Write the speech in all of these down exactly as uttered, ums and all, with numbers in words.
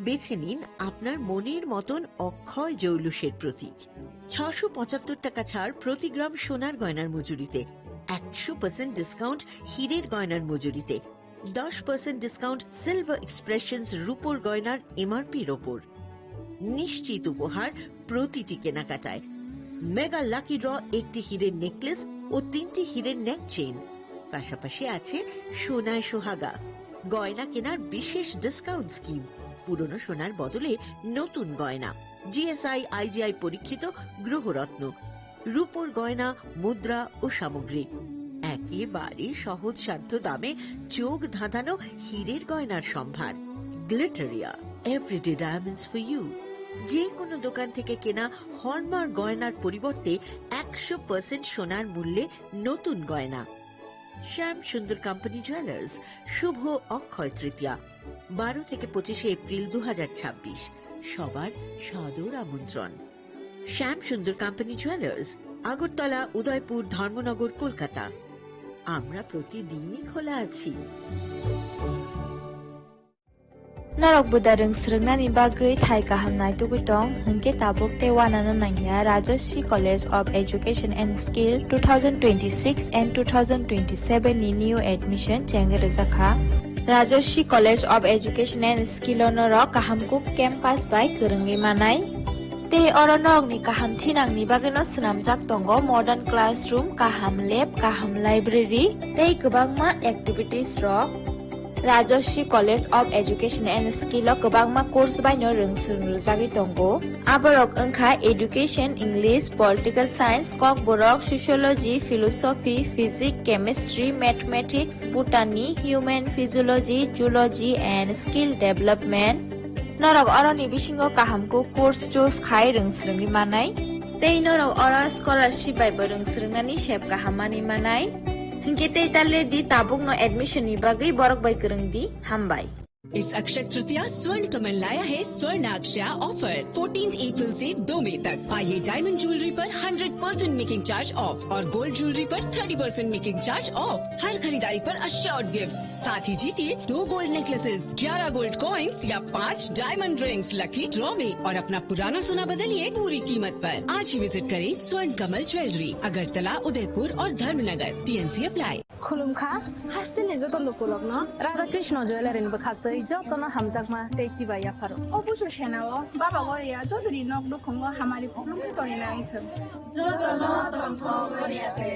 বেছে নিন আপনার মনের মতন অক্ষয় জৌলুসের প্রতীক। ছশো পঁচাত্তর টাকা ছাড় প্রতি গ্রাম সোনার গয়নার মজুরিতে, একশো পার্সেন্ট ডিসকাউন্ট হীরের গয়নার মজুরিতে, দশ পার্সেন্ট ডিসকাউন্ট সিলভার এক্সপ্রেশনস রূপোর গয়নার এমআরপির ওপর। নিশ্চিত উপহার প্রতিটি কেনাকাটায়। মেগা লাকি ড্র, একটি হীরের নেকলেস ও তিনটি হীরের নেক চেইন, পাশাপাশি আছে সোনায় সোহাগা। গয়না কেনার বিশেষ ডিসকাউন্ট স্কিম, পুরনো সোনার বদলে নতুন গয়না, জিএসআই আইজিআই পরীক্ষিত গ্রহরত্ন, রূপোর গয়না, মুদ্রা ও সামগ্রী, একেবারে সহজসাধ্য দামে চোখ ধাঁধানো হীরের গয়নার সম্ভার। Glitteria, everyday diamonds for you. যে কোনো দোকান থেকে কেনা হলমার্ক গয়নার পরিবর্তে একশো পার্সেন্ট সোনার মূল্যে নতুন গয়না। শ্যাম সুন্দর কোম্পানি জুয়েলার্স, শুভ অক্ষয় তৃতীয়া, বারো থেকে পঁচিশে এপ্রিল দু হাজার ছাব্বিশ। সবার সাদর আমন্ত্রণ। শ্যাম সুন্দর কোম্পানি জুয়েলার্স, আগরতলা, উদয়পুর, ধর্মনগর, কলকাতা। আমরা প্রতিদিনই খোলা আছি। Norok buda rwng swrwngnani bagwi thai kaham naitugwi tong, hwnkhe tabuk tei uanano nangya Rajashree College of Education and Skill two thousand twenty-six and two thousand twenty-seven ni new admission chengwi rwjakha. Rajashree College of Education and Skill o norok kaham kuk campus bai kwrwngwi manai. Tei oro norokni kaham thinangni bagwino swnamjak tongo modern classroom, kaham lab, kaham library tei kwbangma activities rok. Rajashree College of Education and Skill o kwbangma course baino rwng swrwng rwjagwi tongo. Aborok wngkha Education, English, Political Science, Kokborok, Sociology, Philosophy, Physics, Chemistry, Mathematics, Botany, Human Physiology, Zoology and Skill Development. Norok oroni bisingo kaham kuk course choose khai rwng swrwngwi manai. Tei norok oro scholarship bai bo rwng swrwngnani sep kaham manwi manai. Hinkhe tei ta le di tabukno admission ni bagwi borok bai kwrwng di. Hambai. इस अक्षय तृतीया स्वर्ण कमल लाया है स्वर्ण अक्षया offer, fourteen April से दो मई तक। आइए डायमंड ज्वेलरी पर hundred percent making charge off और गोल्ड ज्वेलरी पर thirty percent making charge off. हर खरीदारी पर अश्योर्ड गिफ्ट, साथ ही जीतिए दो गोल्ड नेकलेसेस, ग्यारह गोल्ड कॉइंस या पाँच डायमंड रिंग्स लकी ड्रॉ में और अपना पुराना सोना बदलिए पूरी कीमत पर। आज ही विजिट करें स्वर्ण कमल ज्वेलरी, अगरतला, उदयपुर और Dharmanagar. TNC apply. Khulumkha, hasteni joto lukurokno Radha Krishna Jewellery ni bwkhaktwi jotono hamjakma tei chibai yapharo. O busu senao Baba Goria jotoni nok nukhungo hamari khulumwi tongwi nang thung. Jotono tongthok Goria te.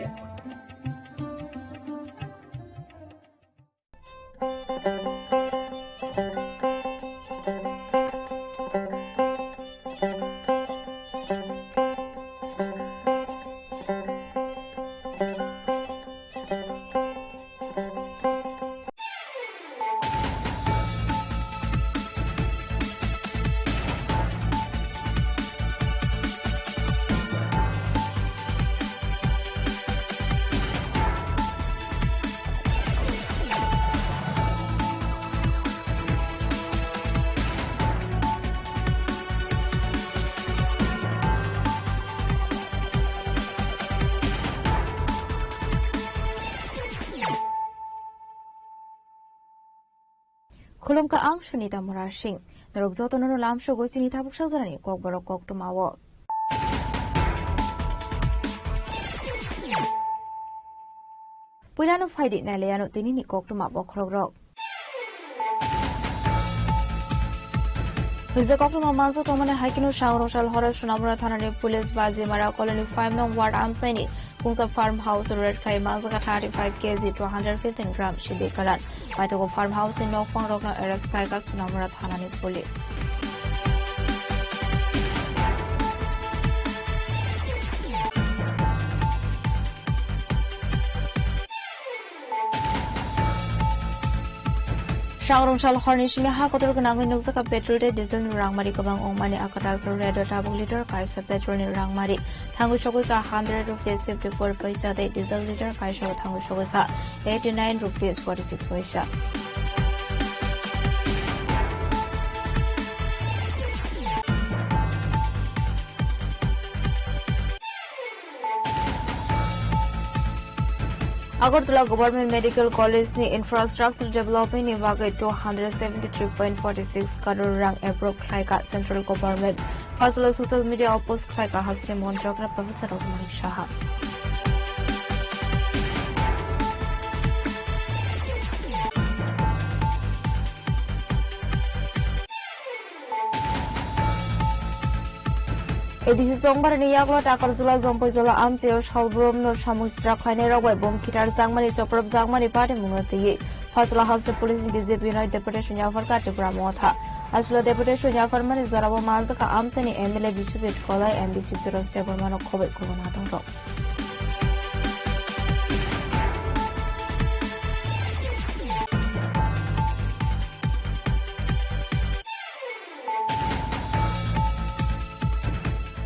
Khulumkha, ang Sunita Murasing. Norok jotono no lamsogwi chini tabuk sajorani kokborok koktwmao. Puilano phaidi nailaiano tinini koktwma bokhorokrok. Hwnjak koktwma manjak tongmani hai kheno Sangrongchal horo Sonamura thanani police Bajimara colony five nong ward amchaini Kungsa farm house raid khai manjak thirty-five K G two hundred fifteen gram sidi kalan. Paithago farm house ni nokphang rokno arrest khaika Sonamura thanani police. Sangrongchal horni simi ha kotor gwnangwi nukjakha petrol tei diesel ni rangmari kwbang wngmani. Akatal khe red o tabuk liter kaisa petrol ni rangmari thangwi sogwi kha hundred rupees fifty four paisa tei diesel liter kaisa o thangwi sogwi kha eighty nine rupees forty six paisa. Agartala Government Medical College ni infrastructure development ni bagwi two hundred seventy three point forty six crore rang approve khlaika central government. Phasalo social media o post khlaika hasini montri okra Professor Raghunath Saha. A D C Chongbarani yaklo Takarjala Jompoijala amchaio salbrumno samung sitra khlainairok bai bom khitar jakmani choprop jakmani patimungno twiwi Phasalo haste police ni D J P Unit Deputation yapharkha Tipra Motha. Aswlo Deputation yapharmani jorao manjakha amchaini M L A Biswajit Kolai, M D C Suresh Debbarma no khoboi kubun hatongrok.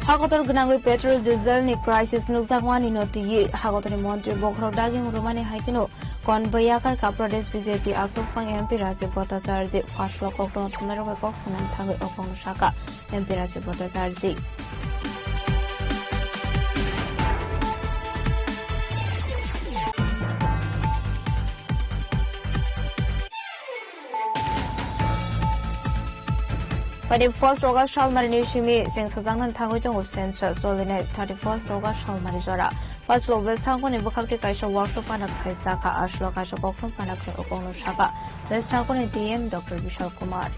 Hakotor gwnangwi petrol diesel ni prices nukjakmani no twiwi hakotorni montri bokhorok daging rwmani hai kheno konboi yakarkha Pradesh B J P aswkphang M P Rajiv Bhattacharjee. Phasalo koktwma thumnairok bai kok sanani thangwi o kokno sakha M P Rajiv Bhattacharjee. Phaini first August salmarini simi cheng sajaknani thangwi tongo census, solinai thirty first August salmari jora. Phasalo West Thangkoni bwkhaktwi kaisa workshop pana khlaijakha, aswlo kaisa koktwma pana khlai o kokno sakha West Thangkoni D M Doctor Bishal Kumar.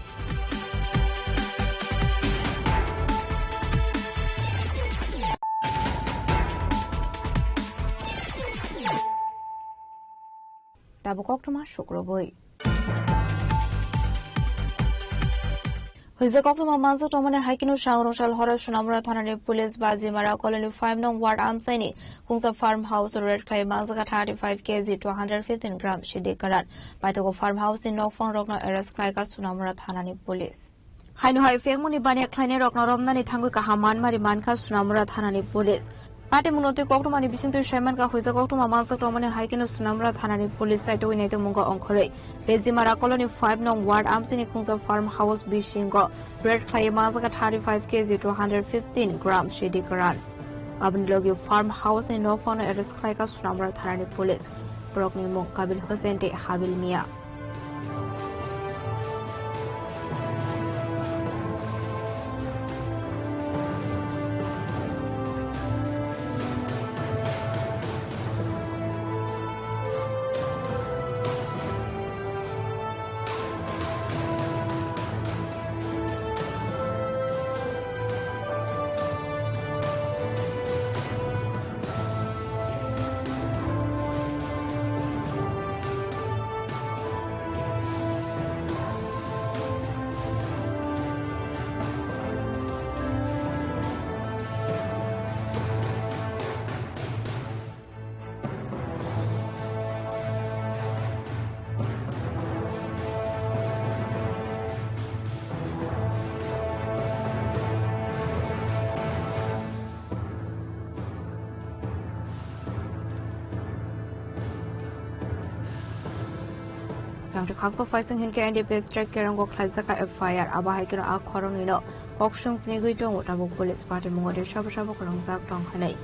Tabuk koktwma sukrubwi. Hwija koktwma manjak tongmani hai kheno Sangrongchal horo Sonamura thanani police Bajimara colony five nong ward amchaini khungsa farm house raid khlai manjak thirty five K G two hundred fifteen gram sidi karan. Paithago farm house ni nokphang rokno arrest khlaika Sonamura thanani police. Haino hai phekmungni baniya khlainairokno romnani thangwi kaham manmari mankha Sonamura thanani police. Patimungno twi koktwmani bisingtwi saimankha hwija koktwma manjak tongmani hai kheno Sonamura thanani police saitogwi naitokmungo ongkhorwi Bejimara colony five nong ward amchaini khungsa farm house bisingo raid khlaiwi manjak thirty five K G two hundred fifteen gram sidi karan. Aboni logi farm house ni nokphangno arrest khlaika Sonamura thanani police. Borokni mung Kabil Hussein tei Habil Mia. Tangri khaksa phaising hinkhe N D P S track kerongo khlaijak F I R, abo hai kheno a khoroknwino kokswng phnigwi tongo tabuk police. Patimungo de sabo sabo kwrwngjak tong hinwi.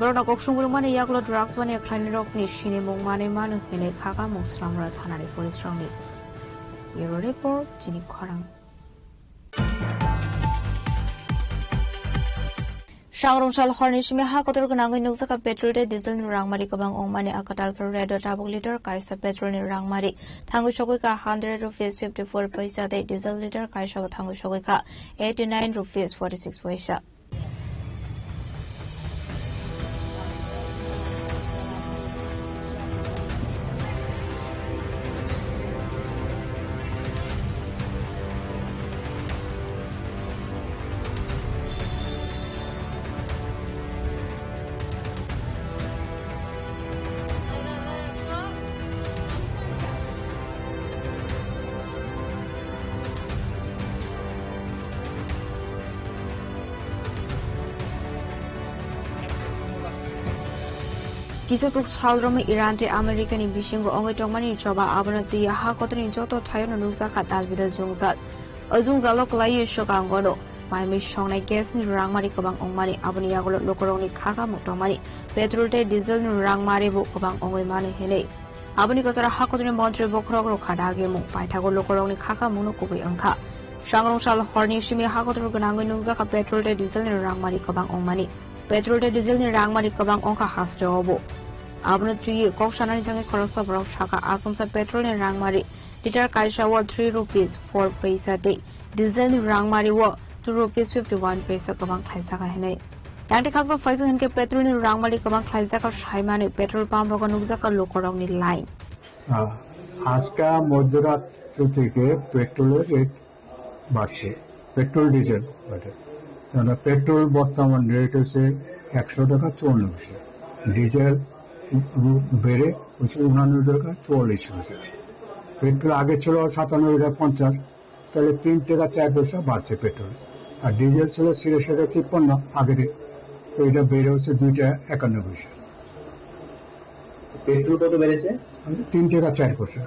Borokno kokswng rwmani yagulo drugs mania khlainirokni sinimung manwi mano hinwi khakamung Sonamura thanani police rokni. Bureau report, chini khorang. Sangrongchal horni simi ha kotor gwnangwi nukjakha petrol tei diesel ni rangmari kwbang wngmani akatal khe redo tabuk liter kaisa petrol ni rangmari thangwi sogwi kha hundred rupees fifty four paisa tei diesel liter kaisa bo thangwi sogwi kha eighty nine rupees forty six paisa. Kisa chuk sal romwi Iran tei America ni bisingo wngwi tongmani choba, abono twi ha kotorni joto thaiono nukjakha dalbidal jwngjal. O jwngjalo kwlaiwi swkangono Maimui songnai gas ni rangmari kwbang wngmani, aboni yagulo lukurokni khaka muk tongmani, petrol tei diesel ni rangmari bo kwbang wngwi mani hinwi aboni kwcharo hakotorni montri bokhorok rokha dagi mung paithago lukurokni khaka mungno kubui wngkha. Sangrong sal horni simi hakotor gwnangwi nukjakha petrol tei diesel ni rangmari kwbang wngmani. Petrol tei diesel ni rangmari kwbang wngkha haste obo. Abono twiwi kok sanani thangwi khoroksa borok sakha, asomsa petrol ni rangmari liter kaisa o three rupees four paisa tei diesel ni rangmari o two rupees fifty one paisa kwbang khlaijakha hinwi. Tangti khaksa phaisa hinkhe petrol ni rangmari kwbang khlaijakha saimani petrol pump rogo nukjakha lukurokni line. আহ, আজকে মধ্যরাত থেকে পেট্রোলের রেট বাড়ছে, petrol diesel বাড়ে। কারণ পেট্রোল বর্তমান রেট হচ্ছে একশো টাকা চুয়ান্ন পয়সা, ডিজেল বেড়ে হচ্ছে উনানব্বই টাকা চুয়াল্লিশ পয়সা। পেট্রোল আগে ছিল সাতানব্বই টাকা পঞ্চাশ, তাহলে তিন টাকা চার পয়সা বাড়ছে পেট্রোল। আর ডিজেল ছিল ছিয়াশি টাকা তিপ্পান্ন আগের, তো এটা বেড়ে হচ্ছে দুই টাকা একান্ন পয়সা। পেট্রোল কত বেড়েছে? তিন টাকা চার পয়সা।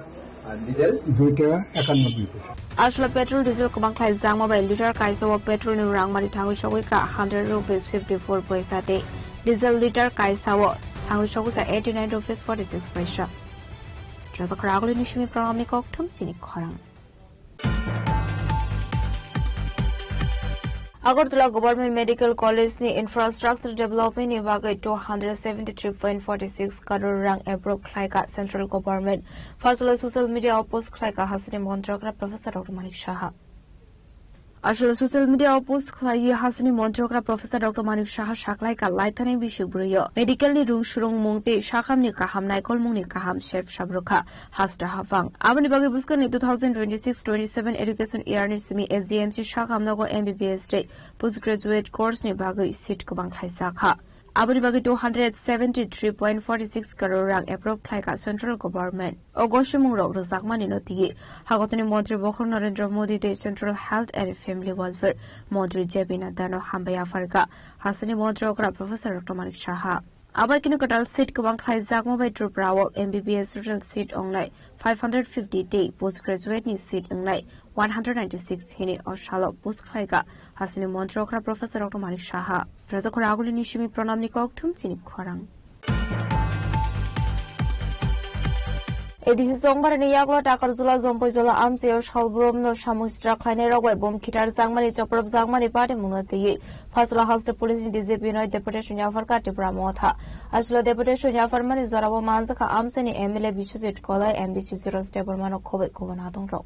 আর ডিজেল? দুই টাকা একানব্বই পয়সা। Aswla petrol diesel kwbang khlai jakma bai liter kaisa o petrol ni rang mani thangwi sogwi kha hundred rupees fifty four paisa tei diesel liter kaisa o thangwi sogwi kha eighty nine rupees forty six paisa. Chwrajakhor agulini simi program ni kokthum chini khorang. Agartala Government Medical College ni infrastructure development ni bagwi two hundred seventy three point forty six crore rang approve khlai kha central government. Phasalo social media o post khlai kha hasini montrokra Professor Doctor Manik Saha. Aswla social media o post khlaiwi hasini montrokra Professor Doctor Manik Saha saklai kha laithani bisik bwrwi o medical ni rung surung mung tei sakhamni kaham naikolmung ni kaham sep sabrwkha. Hasta hapang. Aboni bagwi bwskangni two thousand twenty six twenty seven education year ni simi S D M C sakhamnogo M B B S tei post graduate course ni bagwi seat kwbang khlaijak kha. Aboni bagwi two hundred seventy three point forty six crore rang approve khlai kha central government. O gosimungrok rwjakmani no twiwi hagotoni montri bokhorok Narendra Modi tei central health and family welfare montri J P Nadda no hambai yapharkha. Hasteni montri okra Professor Doctor Manik Saha. Abai kheno kwtal seat kwbang khlaijakma bai Tripura o M B B S total seat wngnai five hundred fifty tei post graduate ni seat wngnai one hundred ninety six hini o salo post khlaika hasini montri okra Professor Doctor Manik Saha. Rajakhor agulini simi pranamni kokthum chini khorang. A D C Chongbarani yagulo Takarjula Jompoijola amchaio salbrumno samung sitra khlainairok bai bom khitar jakmani chopropjakmani patimungno twiwi Phasula House Police ni D G P no deputation yapharkha Tipra Motha. Aswla deputation yapharmani jorao manjakha amchaini M L A Biswajit Kolai, M D C Suresh Debbarma no khobwi kubun adongrok.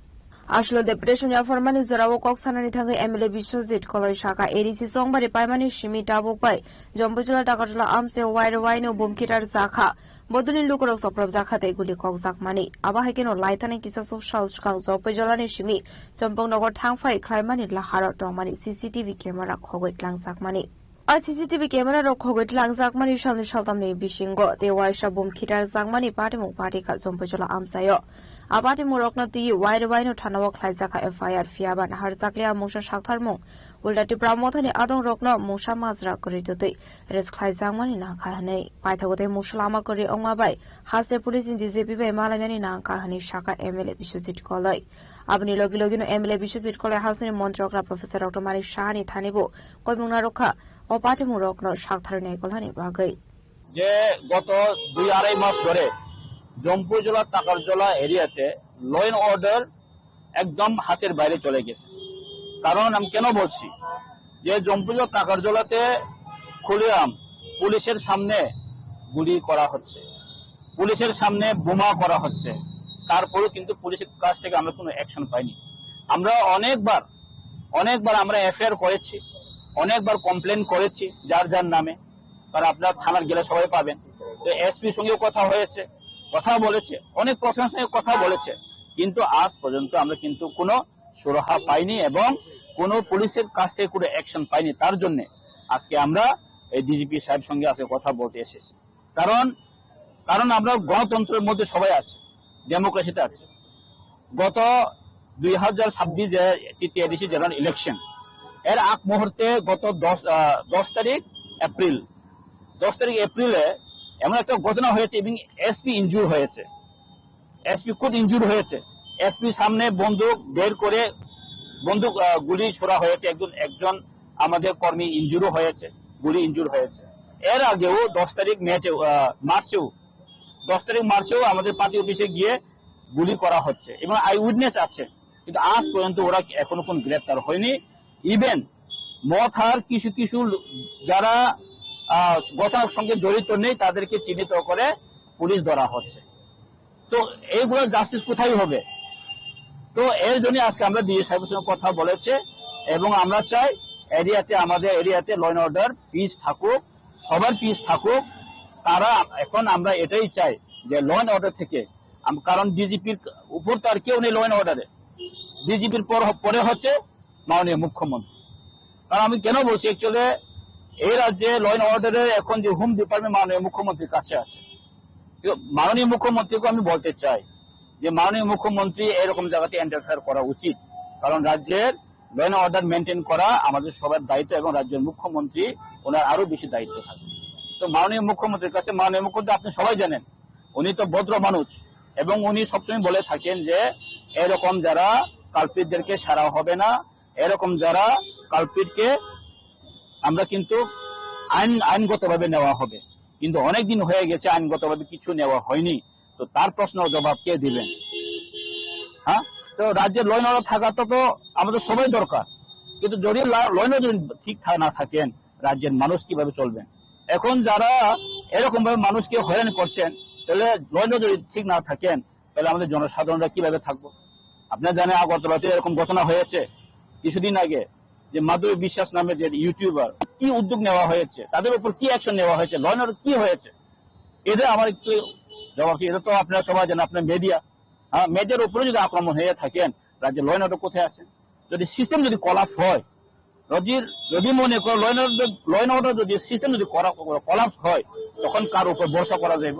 Aswla deputation yapharmani jorao kok sanani thangwi M L A Biswajit Kolai sakha, A D C Chongbari paimani simi tabuk bai Jompoijola Takarjula amchaio wire wire no bom khitar jakha. Bodolni lukurok chopropjakha tei guli kokjakmani. Abo hai kheno laithani kisa sok sal swkang Jompoijolani simi Chompoknogo thangphai khlaimani laharo tongmani C C T V camera khogwi tlangjakmani. A C C T V camera rok khogwi tlangjakmani salni saltamni bisingo tei waisa bom khitarjakmani patimung patikha Jompoijola amchaio. A patimungrokno twiwi wire wire no thanao khlaijakha F I R, phiyaba naharjakliya mungsa saktharmung. Ulta Tipra Mothani adongrokno mungsa majra kwrwi twtwi rest khlaijakmani nangkha hwnwi. Paithago tei mungsa lama kwrwi wngma bai haste police ni D G P bai malainani nangkha hwnwi sakha M L A Biswajit Koloi. Aboni logi logino M L A Biswajit Koloi hasteni montri okra Professor Doctor Manik Sahani thani bo koimung narwkha o patimungrokno saktharwi naikolnani bagwi. যে গত দুই আড়াই মাস ধরে জম্পুইজলা, তাকারজলা এরিয়াতে ল and order একদম হাতের বাইরে চলে গেছে। কারণ আমি কেন বলছি যে জম্পুইজলা, তাকারজলাতে খুলেআম পুলিশের সামনে গুলি করা হচ্ছে, পুলিশের সামনে বোমা করা হচ্ছে, তারপরেও কিন্তু পুলিশের কাছ থেকে আমরা কোনো অ্যাকশন পাইনি। আমরা অনেকবার, অনেকবার আমরা এফআইআর করেছি, অনেকবার কমপ্লেন করেছি যার যার নামে, কারণ আপনারা থানার গেলে সবাই পাবেন। তো এসপির সঙ্গেও কথা হয়েছে, কথা বলেছে, অনেক প্রশাসনের সঙ্গে কথা বলেছে, কিন্তু আজ পর্যন্ত আমরা কিন্তু কোনো সুরাহা পাইনি এবং কোনো পুলিশের কাছ থেকে কোনো অ্যাকশন পাইনি। তার জন্য আজকে আমরা এই ডিজিপি সাহেব সঙ্গে আজকে কথা বলতে এসেছি। কারণ, কারণ আমরা গণতন্ত্রের মধ্যে সবাই আছি, ডেমোক্রেসিতে আছি। গত দুই হাজার ছাব্বিশ যে তৃতীয় এডিসি জেনারেল ইলেকশন, এর আগ মুহূর্তে গত দশ, আহ, দশ তারিখ এপ্রিল, দশ তারিখ এপ্রিলে এমন একটা ঘটনা হয়েছে এবং এসপি ইনজুর হয়েছে, এসপি খুদ ইনজুর হয়েছে। এসপি সামনে বন্দুক বের করে বন্দুক, আহ, গুলি ছোড়া হয়েছে, একজন, একজন আমাদের কর্মী ইনজুরও হয়েছে, গুলি ইনজুর হয়েছে। এর আগেও দশ তারিখ মেতেও, আহ, মার্চেও, দশ তারিখ মার্চেও আমাদের পার্টি অফিসে গিয়ে গুলি করা হচ্ছে এবং আই উইটনেস আছে, কিন্তু আজ পর্যন্ত ওরা এখনো কোন গ্রেপ্তার হয়নি। ইভেন মথার কিছু কিছু লো-, যারা, আহ, ঘটনার সঙ্গে জড়িত নেই, তাদেরকে চিহ্নিত করে পুলিশ ধরা হচ্ছে। তো এইগুলো জাস্টিস কোথায় হবে? তো এর জন্য আজকে আমরা ডিএ সাহেবের সঙ্গে কথা বলেছে এবং আমরা চাই এরিয়াতে, আমাদের এরিয়াতে ল অ্যান্ড অর্ডার, পিস থাকুক, সবার পিস থাকুক। তারা এখন, আমরা এটাই চাই যে ল অ্যান্ড অর্ডার থেকে আম-, কারণ ডিজিপির উপর তো আর কেউ নেই ল অ্যান্ড অর্ডারে। ডিজিপির পর হ-, পরে হচ্ছে মাননীয় মুখ্যমন্ত্রী। কারণ আমি কেন বলছি, অ্যাকচুয়ালি এই রাজ্যে ল অ্যান্ড অর্ডারের এখন যে হোম ডিপার্টমেন্ট মাননীয় মুখ্যমন্ত্রীর কাছে আছে, তো মাননীয় মুখ্যমন্ত্রীকে আমি বলতে চাই যে মাননীয় মুখ্যমন্ত্রী এরকম জায়গাতে ইন্টারফেয়ার করা উচিত, কারণ রাজ্যের ল অ্যান্ড অর্ডার মেনটেন করা আমাদের সবার দায়িত্ব এবং রাজ্যের মুখ্যমন্ত্রী ওনার আরো বেশি দায়িত্ব থাকে। তো মাননীয় মুখ্যমন্ত্রীর কাছে, মাননীয় মুখ্যমন্ত্রী আপনি সবাই জানেন, উনি তো ভদ্র মানুষ এবং উনি সবসময় বলে থাকেন যে এরকম যারা কালপ্রিটদেরকে ছাড়া হবে না, এরকম যারা কালপ্রিটকে আমরা কিন্তু আইন, আইনগতভাবে নেওয়া হবে। কিন্তু অনেক দিন হয়ে গেছে আইনগতভাবে কিছু নেওয়া হয়নি। তো তার প্রশ্ন জবাব কে দিবেন? হ্যাঁ, তো রাজ্যের ল অ্যান্ড অর্ডার থাকাটা তো আমাদের সবাই দরকার, কিন্তু যদি ল অ্যান্ড অর্ডার যদি ঠিক থা-, না থাকেন, রাজ্যের মানুষ কিভাবে চলবেন? এখন যারা এরকম ভাবে মানুষকে হয়রানি করছেন, তাহলে ল অ্যান্ড অর্ডার যদি ঠিক না থাকেন, তাহলে আমাদের জনসাধারণরা কিভাবে থাকবো? আপনারা জানেন, আগরতলাতে এরকম ঘটনা হয়েছে কিছুদিন আগে, যে মাধুরী বিশ্বাস নামে যে ইউটিউবার, কি উদ্যোগ নেওয়া হয়েছে, তাদের উপর কি অ্যাকশন নেওয়া হয়েছে, ল অ্যান্ড অর্ডার কি হয়েছে? এটা আমার একটু জবাব চাই। এটা তো আপনারা সবাই জানেন, আপনার মিডিয়া, হ্যাঁ, মিডিয়ার উপরে যদি আক্রমণ হয়ে থাকেন, রাজ্যে ল অ্যান্ড অর্ডার কোথায় আছে? যদি সিস্টেম যদি কলাপস হয়, যদি, যদি মনে করো law and order, law and order যদি সিস্টেম যদি কলাপস হয়, তখন কার উপর ভরসা করা যাইব?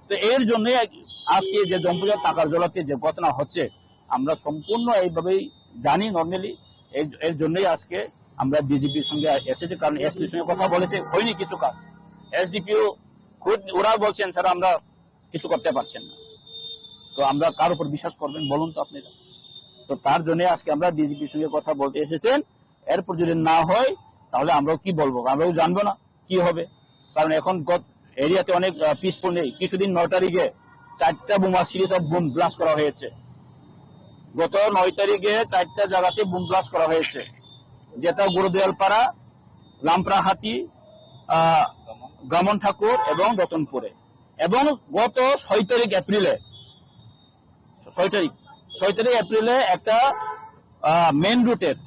তো এর জন্যই আজকে যে জম্পুজলা তাকারজলাতে যে ঘটনা হচ্ছে, আমরা সম্পূর্ণ এইভাবেই জানি নর্মালি। এর, এর জন্যই আজকে আমরা ডিজিপির সঙ্গে এসেছি, কারণ এসপির সঙ্গে কথা বলেছে, হয়নি কিছু কাজ। এসডিপিও খুদ ওরা বলছেন, "স্যার, আমরা কিছু করতে পারছেন না।" তো আমরা কার উপর বিশ্বাস করবেন বলুন তো আপনারা? তো তার জন্য আজকে আমরা ডিজিপির সঙ্গে কথা বলতে এসেছেন। এরপর যদি না হয়, তাহলে আমরাও কি বলবো? আমরাও জানবো না কি হবে, কারণ এখন গত এরিয়াতে অনেক, আহ, পিসফুল নেই। কিছুদিন নয় তারিখে চারটা বোমা, সিরিজ অফ বোম ব্লাস্ট করা হয়েছে। গত নয় তারিখে চারটা জায়গাতে বোম ব্লাস্ট করা হয়েছে, যেটা গুরুদয়ালপাড়া, লামপ্রাহাটি, আহ, গমন ঠাকুর এবং রতনপুরে। এবং গত ছয় তারিখ এপ্রিলে, ছয় তারিখ, ছয় তারিখ এপ্রিলে একটা, আহ, মেন রুটের,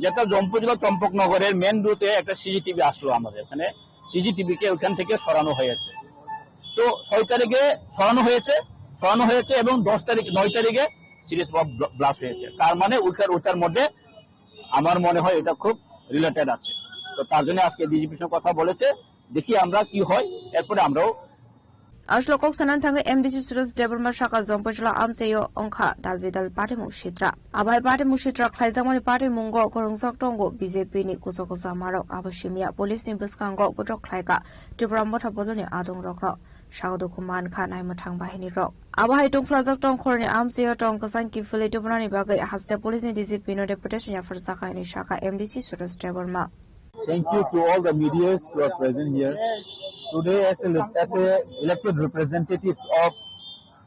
যেটা জম্পুজলা চম্পকনগরের মেন রুটে একটা সিসিটিভি আসলো আমাদের এখানে, সিসিটিভি কে ওখান থেকে সরানো হয়েছে। তো ছয় তারিখে সরানো হয়েছে, সরানো হয়েছে এবং দশ তারিখ, নয় তারিখে সিরিজ অফ ব্লাস্ট হয়েছে। তার মানে ওইটার, ওইটার মধ্যে আমার মনে হয় এটা খুব রিলেটেড আছে। তো তার জন্য আজকে ডিজিপির সঙ্গে কথা বলেছে, দেখি আমরা কি হয়, এরপরে আমরাও Aslo kok sanan thangwi M D C Suraj Debbarma saka Jompuijala amchaio wngkha dal bidal patimung sitra. Abai patimung sitra khlaijakmani patimungo kwrwngjak tongo B J P ni kuchuk kwchama rok. Abo simiya police ni bwskango botok khlaikha Tipra Motha bodolni adong rokno. Saka dukhu mankha naimwthang bahini rok. Abo hai tungphlajak tongkhorni amchaio tong kwchang kiphilwi tubunani bagwi haste police ni D G P no deputation yapharjakha hinwi saka M D C Suraj Debbarma. Thank you to all the medias who are present here. Today, as a, as a elected representatives of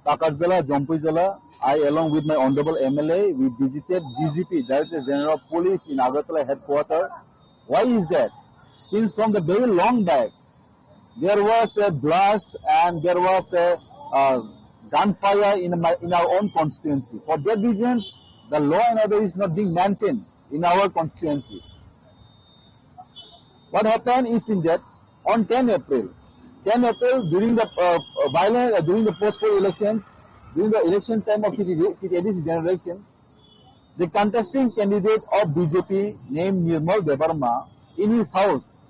Takarjala, Jompuijala, I, along with my honorable M L A, we visited D G P, Director General of Police in Agartala headquarter. Why is that? Since from the very long back, there was a blast and there was a, uh, gunfire in my, in our own constituency. For that reasons, the law and order is not being maintained in our constituency. What happened is in that on ten April, ten April during the, uh, violence, uh, during the postponed elections, during the election time of T T A D C general election, the contesting candidate of B J P named Nirmal Debbarma, in his house,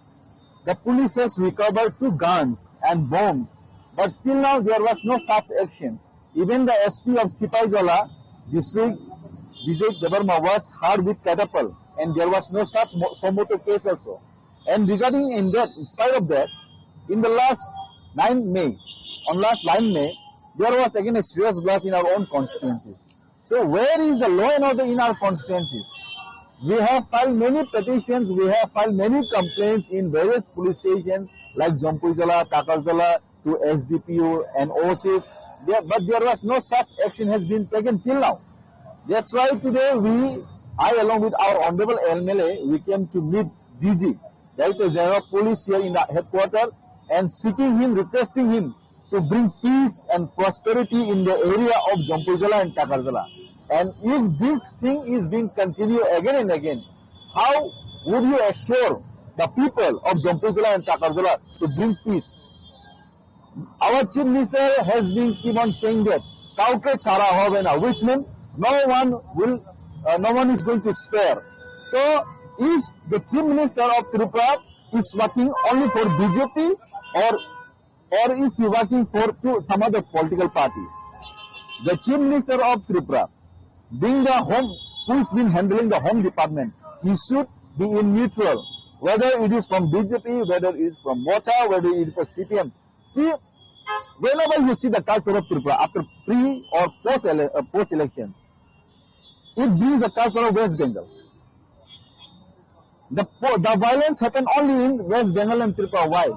the police has recovered two guns and bombs, but still now there was no such actions. Even the S P of Sipaijala district, Vijay Debbarma, was hurt with catapult, and there was no such mo-, suo motu case also. And regarding in that, in spite of that, in the last nine May, on last nine May, there was again a serious blast in our own constituencies. So where is the law and order in our constituencies? We have filed many petitions, we have filed many complaints in various police stations like Jampuijala, Takarjala, to S D P O and O Cs, there, but there was no such action has been taken till now. That's why today we, I along with our honorable M L A, we came to meet D G, Director General of Police here in the headquarter, and seeking him, requesting him to bring peace and prosperity in the area of Jampuijala and Takarjala. And if this thing is being continued again and again, how would you assure the people of Jampuijala and Takarjala to bring peace? Our chief minister has been keep on saying that কাউকে ছাড়া হবে না, which means no one will, uh, no one is going to spare. So, is the chief minister of Tripura is working only for B J P, or, or is he working for to some other political party? The chief minister of Tripura, being the home, who is been handling the home department, he should be in neutral, whether it is from B J P, whether it is from Motha, whether it is from C P M. See, whenever you see the culture of Tripura after pre or post ele- uh, post elections, it brings the culture of West Bengal. The po- the violence happened only in West Bengal and Tripura. Why?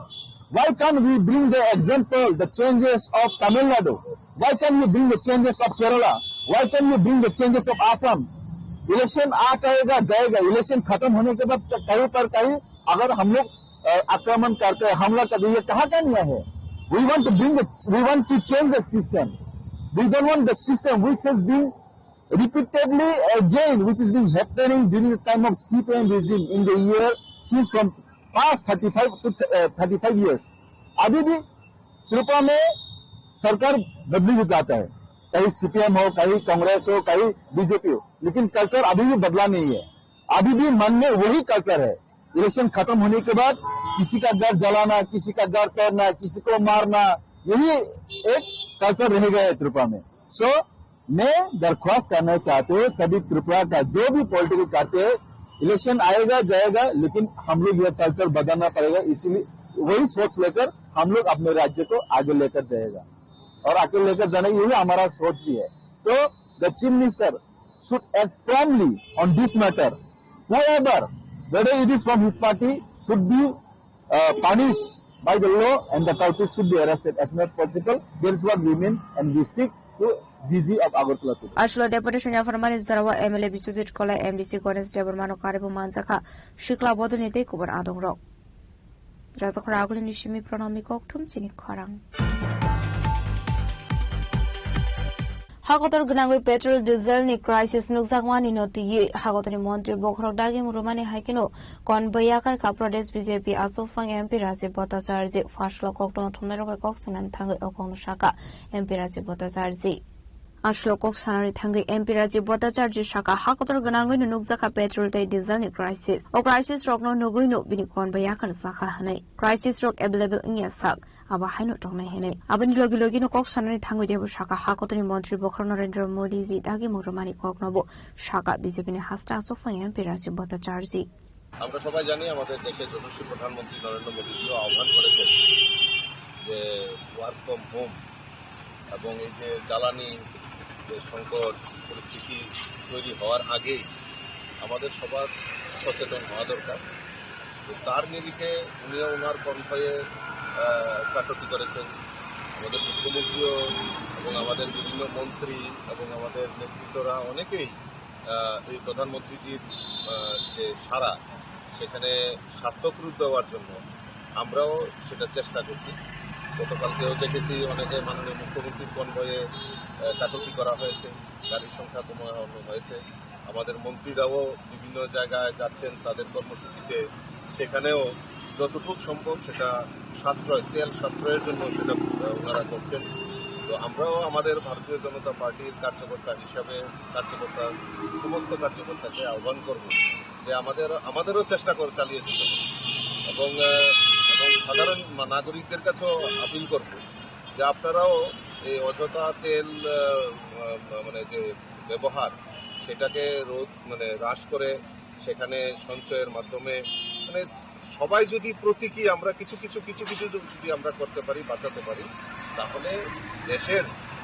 Why can't we bring the example, the changes of Tamil Nadu? Why can't you bring the changes of Kerala? Why can't you bring the changes of Assam? Election आ जाएगा, जाएगा। इलेक्शन खत्म होने के बाद कहीं पर कहीं अगर हम लोग, अ, आक्रमण करते हैं, हमला करते हैं, ये कहाँ का न्याय है? We want to bring the, we want to change the system. We don't want the system which has been repeatedly again, which has been happening during the time of C P M regime in the year since from past thirty-five to, uh, thirty-five years. अभी भी त्रिपुरा में सरकार बदली हो जाता है, कहीं C P M हो, कहीं कांग्रेस हो, कहीं B J P हो, लेकिन कल्चर अभी भी बदला नहीं है। अभी भी मन में वही कल्चर है। इलेक्शन खत्म होने के बाद किसी का घर जलाना, किसी का घर तोड़ना, किसी को मारना, यही एक कल्चर रह गया है त्रिपुरा में। सो मैं दरख्वास्त करना चाहते हूँ सभी त्रिपुरा का, जो भी पॉलिटिकल करते हैं, इलेक्शन आएगा जाएगा, लेकिन हम लोग ये कल्चर बदलना पड़ेगा। इसीलिए वही सोच लेकर हम लोग अपने राज्य को आगे लेकर जाएगा और आगे लेकर जाना, यही हमारा सोच भी है। तो the chief minister should act promptly on this matter. Whoever, whether it is from his party, should be, uh, punished by the law and the culprit should be arrested as soon as possible. That is what we mean and we seek to D G of Agartala today. Ashwelo deputation yapharmani jorao M L A Biswajit Kolai, M D C Ganesh Debbarmano karibu manjakha sikla bodolni tei kubun adongrok. Rajakhor agulini simi pranamni kokthum chini khorang. Hakotor gwnangwi petrol diesel ni crisis nukjakmani no twiwi hakotorni montri bokhorok dagi murumani hai kheno konboi yakarkha Pradesh B J P achukphang M P Rajiv Bhattacharya. Phaslo kokthumno thumnairok bai kok sanani thangwi o kokno sakha M P Rajiv Bhattacharya. Ashwelo kok sanani thangwi M P Rajiv Bhattacharya sakha, hakotor gwnangwi no nukjakha petrol tei diesel ni crisis. O crisis rokno nugwi no bini konboi yakarjakha hwnwi. Crisis rok available wngya sak, abo haino tongnai hwnwi. Aboni logi logi no kok sanani thangwi teibo sakha, hakotorni montri bokhorok Narendra Modi ji dagi murumani koknobo sakha B J P ni hasta achukphang M P Rajiv Bhattacharya. আমরা সবাই জানি, আমাদের দেশের যশস্বী প্রধানমন্ত্রী নরেন্দ্র মোদীজিও আহ্বান করেছেন যে ওয়ার্ক ফ্রম হোম এবং এই যে জ্বালানি যে সংকট পরিস্থিতি তৈরি হওয়ার আগেই আমাদের সবার সচেতন হওয়া দরকার। তো তার নিরিখে উনিও ওনার কনভয়ে, আহ, কাটতি করেছেন। আমাদের মুখ্যমন্ত্রীও এবং আমাদের বিভিন্ন মন্ত্রী এবং আমাদের নেতৃত্বরা অনেকেই, আহ, এই প্রধানমন্ত্রীজির, আহ, যে সাড়া, সেখানে সার্থক রূপ দেওয়ার জন্য আমরাও সেটা চেষ্টা করছি। গতকালকেও দেখেছি অনেকে মাননীয় মুখ্যমন্ত্রীর কনভয়ে, আহ, কাটতি করা হয়েছে, গাড়ির সংখ্যা কমানো হয়েছে। আমাদের মন্ত্রীরাও বিভিন্ন জায়গায় যাচ্ছেন তাদের কর্মসূচিতে, সেখানেও যতটুকু সম্ভব সেটা সাশ্রয়, তেল সাশ্রয়ের জন্য সেটা, আহ, ওনারা করছেন। তো আমরাও আমাদের ভারতীয় জনতা পার্টির কার্যকর্তা হিসাবে কার্যকর্তা, সমস্ত কার্যকর্তাকে আহ্বান করব যে আমাদের, আমাদেরও চেষ্টা কর-, চালিয়ে যেতে হবে এবং, আহ, এবং সাধারণ মা-, নাগরিকদের কাছেও আপিল করব যে আপনারাও এই অযথা তেল, আহ, আহ, মানে যে ব্যবহার, সেটাকে রোধ, মানে হ্রাস করে সেখানে সঞ্চয়ের মাধ্যমে, মানে সবাই যদি প্রতীকী আমরা কিছু কিছু, কিছু কিছু যদি আমরা করতে পারি, বাঁচাতে পারি, তাহলে দেশের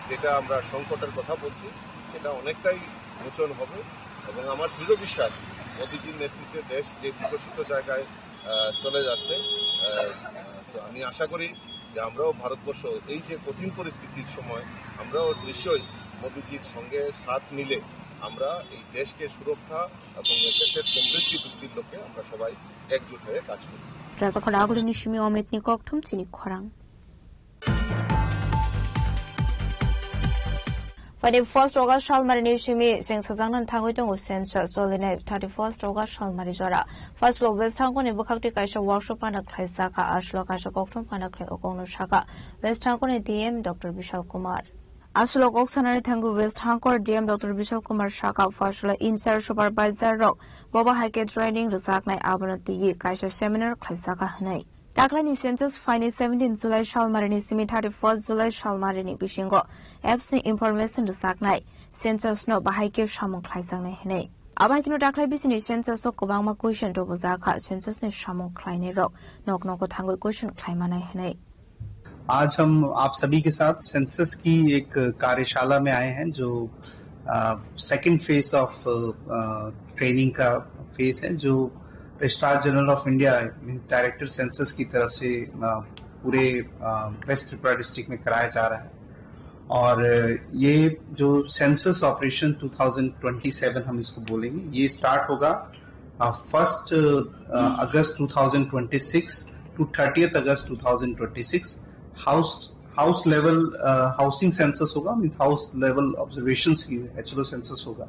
যেটা আমরা সংকটের কথা বলছি, সেটা অনেকটাই মোচন হবে এবং আমার দৃঢ় বিশ্বাস মোদিজির নেতৃত্বে দেশ যে বিকশিত জায়গায়, আহ, চলে যাচ্ছে, আহ, তো আমি আশা করি যে আমরাও ভারতবর্ষ এই যে কঠিন পরিস্থিতির সময় আমরাও নিশ্চয়ই মোদিজির সঙ্গে সাথ মিলে আমরা এই দেশকে সুরক্ষা এবং দেশের সমৃদ্ধি বৃদ্ধির লক্ষ্যে আমরা সবাই একজোট হয়ে কাজ করব। Rajakhor agulini simi Ometni kokthum chini khorang. Phaini first August salmarini simi chwng sajaknani thangwi tongo census cholinai thirty-first August salmari jora. First lo West Thangkoni bwkhakti kaisa workshop phano khlaijak kha, aswk kaisa kokthum phano khlai o kokno sakha West Thangkoni D M Doctor Bishal Kumar. Aswk kok sanani thangwi West Thangkor D M Doctor Bishal Kumar sakha, first lo in charge supervisor rok bobo hai khe training rwjaknai abono twiwi kaisa seminar khlaijak kha hwnwi. Daklaini census phaini seventeen July salmarini simi thirty-first July salmarini bisingo apps ni information rwjaknai, census no bahai khe samung khlaijaknai hwnwi. Abo hai kheno daklai bisini census o kwbangma question rwbwjak kha, census ni samung khlainai rok nok nogo thangwi question khlaimanai hwnwi. आज हम आप सभी के साथ सेंसस की एक कार्यशाला में आए हैं, जो, अ, सेकंड फेज ऑफ, अ, ट्रेनिंग का फेज है, जो registrar general of India, means director census की तरफ से, अ, पूरे, अ, वेस्ट त्रिपुरा डिस्ट्रिक्ट में कराया जा रहा है। और ये जो census operation two thousand twenty seven हम इसको बोलेंगे, ये स्टार्ट होगा, uh, first, uh, August two thousand twenty six to thirtieth August two thousand twenty six. House, house level, uh, housing census होगा, मीन्स हाउस लेवल ऑब्जर्वेशंस की HLO census होगा।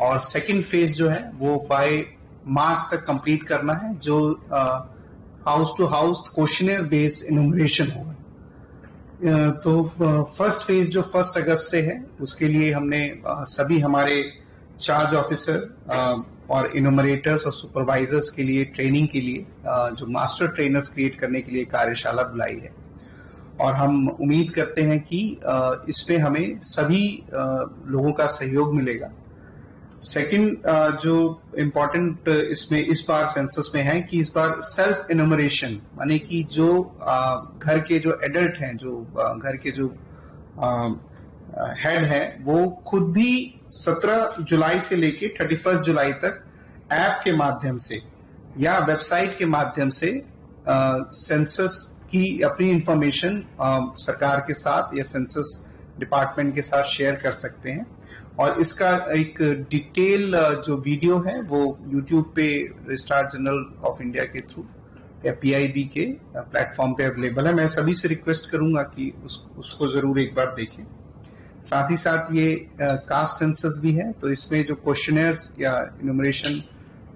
और second phase जो है वो बाय मार्च तक कंप्लीट करना है, जो, uh, house to house questionnaire based enumeration होगा। अ, तो, अ, फर्स्ट फेज जो फर्स्ट अगस्त से है, उसके लिए हमने, अ, सभी हमारे चार्ज ऑफिसर, अ, और इनुमरेटर्स और सुपरवाइजर्स के लिए ट्रेनिंग के लिए, अ, जो मास्टर ट्रेनर्स क्रिएट करने के लिए कार्यशाला बुलाई है। और हम उम्मीद करते हैं कि, अ, इसमें हमें सभी, अ, लोगों का सहयोग मिलेगा। सेकंड, अ, जो इम्पोर्टेंट इसमें इस बार सेंसस में है कि इस बार सेल्फ एनुमरेशन, माने कि जो, अ, घर के जो एडल्ट हैं, जो, अ, घर के जो, अ, हेड हैं, वो खुद भी सत्रह जुलाई से लेके थर्टी फर्स्ट जुलाई तक ऐप के माध्यम से या वेबसाइट के माध्यम से, अ, सेंसस की अपनी इंफॉर्मेशन, अ, सरकार के साथ या सेंसस डिपार्टमेंट के साथ शेयर कर सकते हैं। और इसका एक डिटेल, अ, जो वीडियो है, वो YouTube पे रजिस्ट्रार जनरल ऑफ इंडिया के थ्रू या पीआईबी के, अ, प्लेटफॉर्म पे अवेलेबल है। मैं सभी से रिक्वेस्ट करूंगा कि उस, उसको जरूर एक बार देखें। साथ ही साथ ये, अ, कास्ट सेंसस भी है, तो इसमें जो क्वेश्चनेयर्स या इनुमरेशन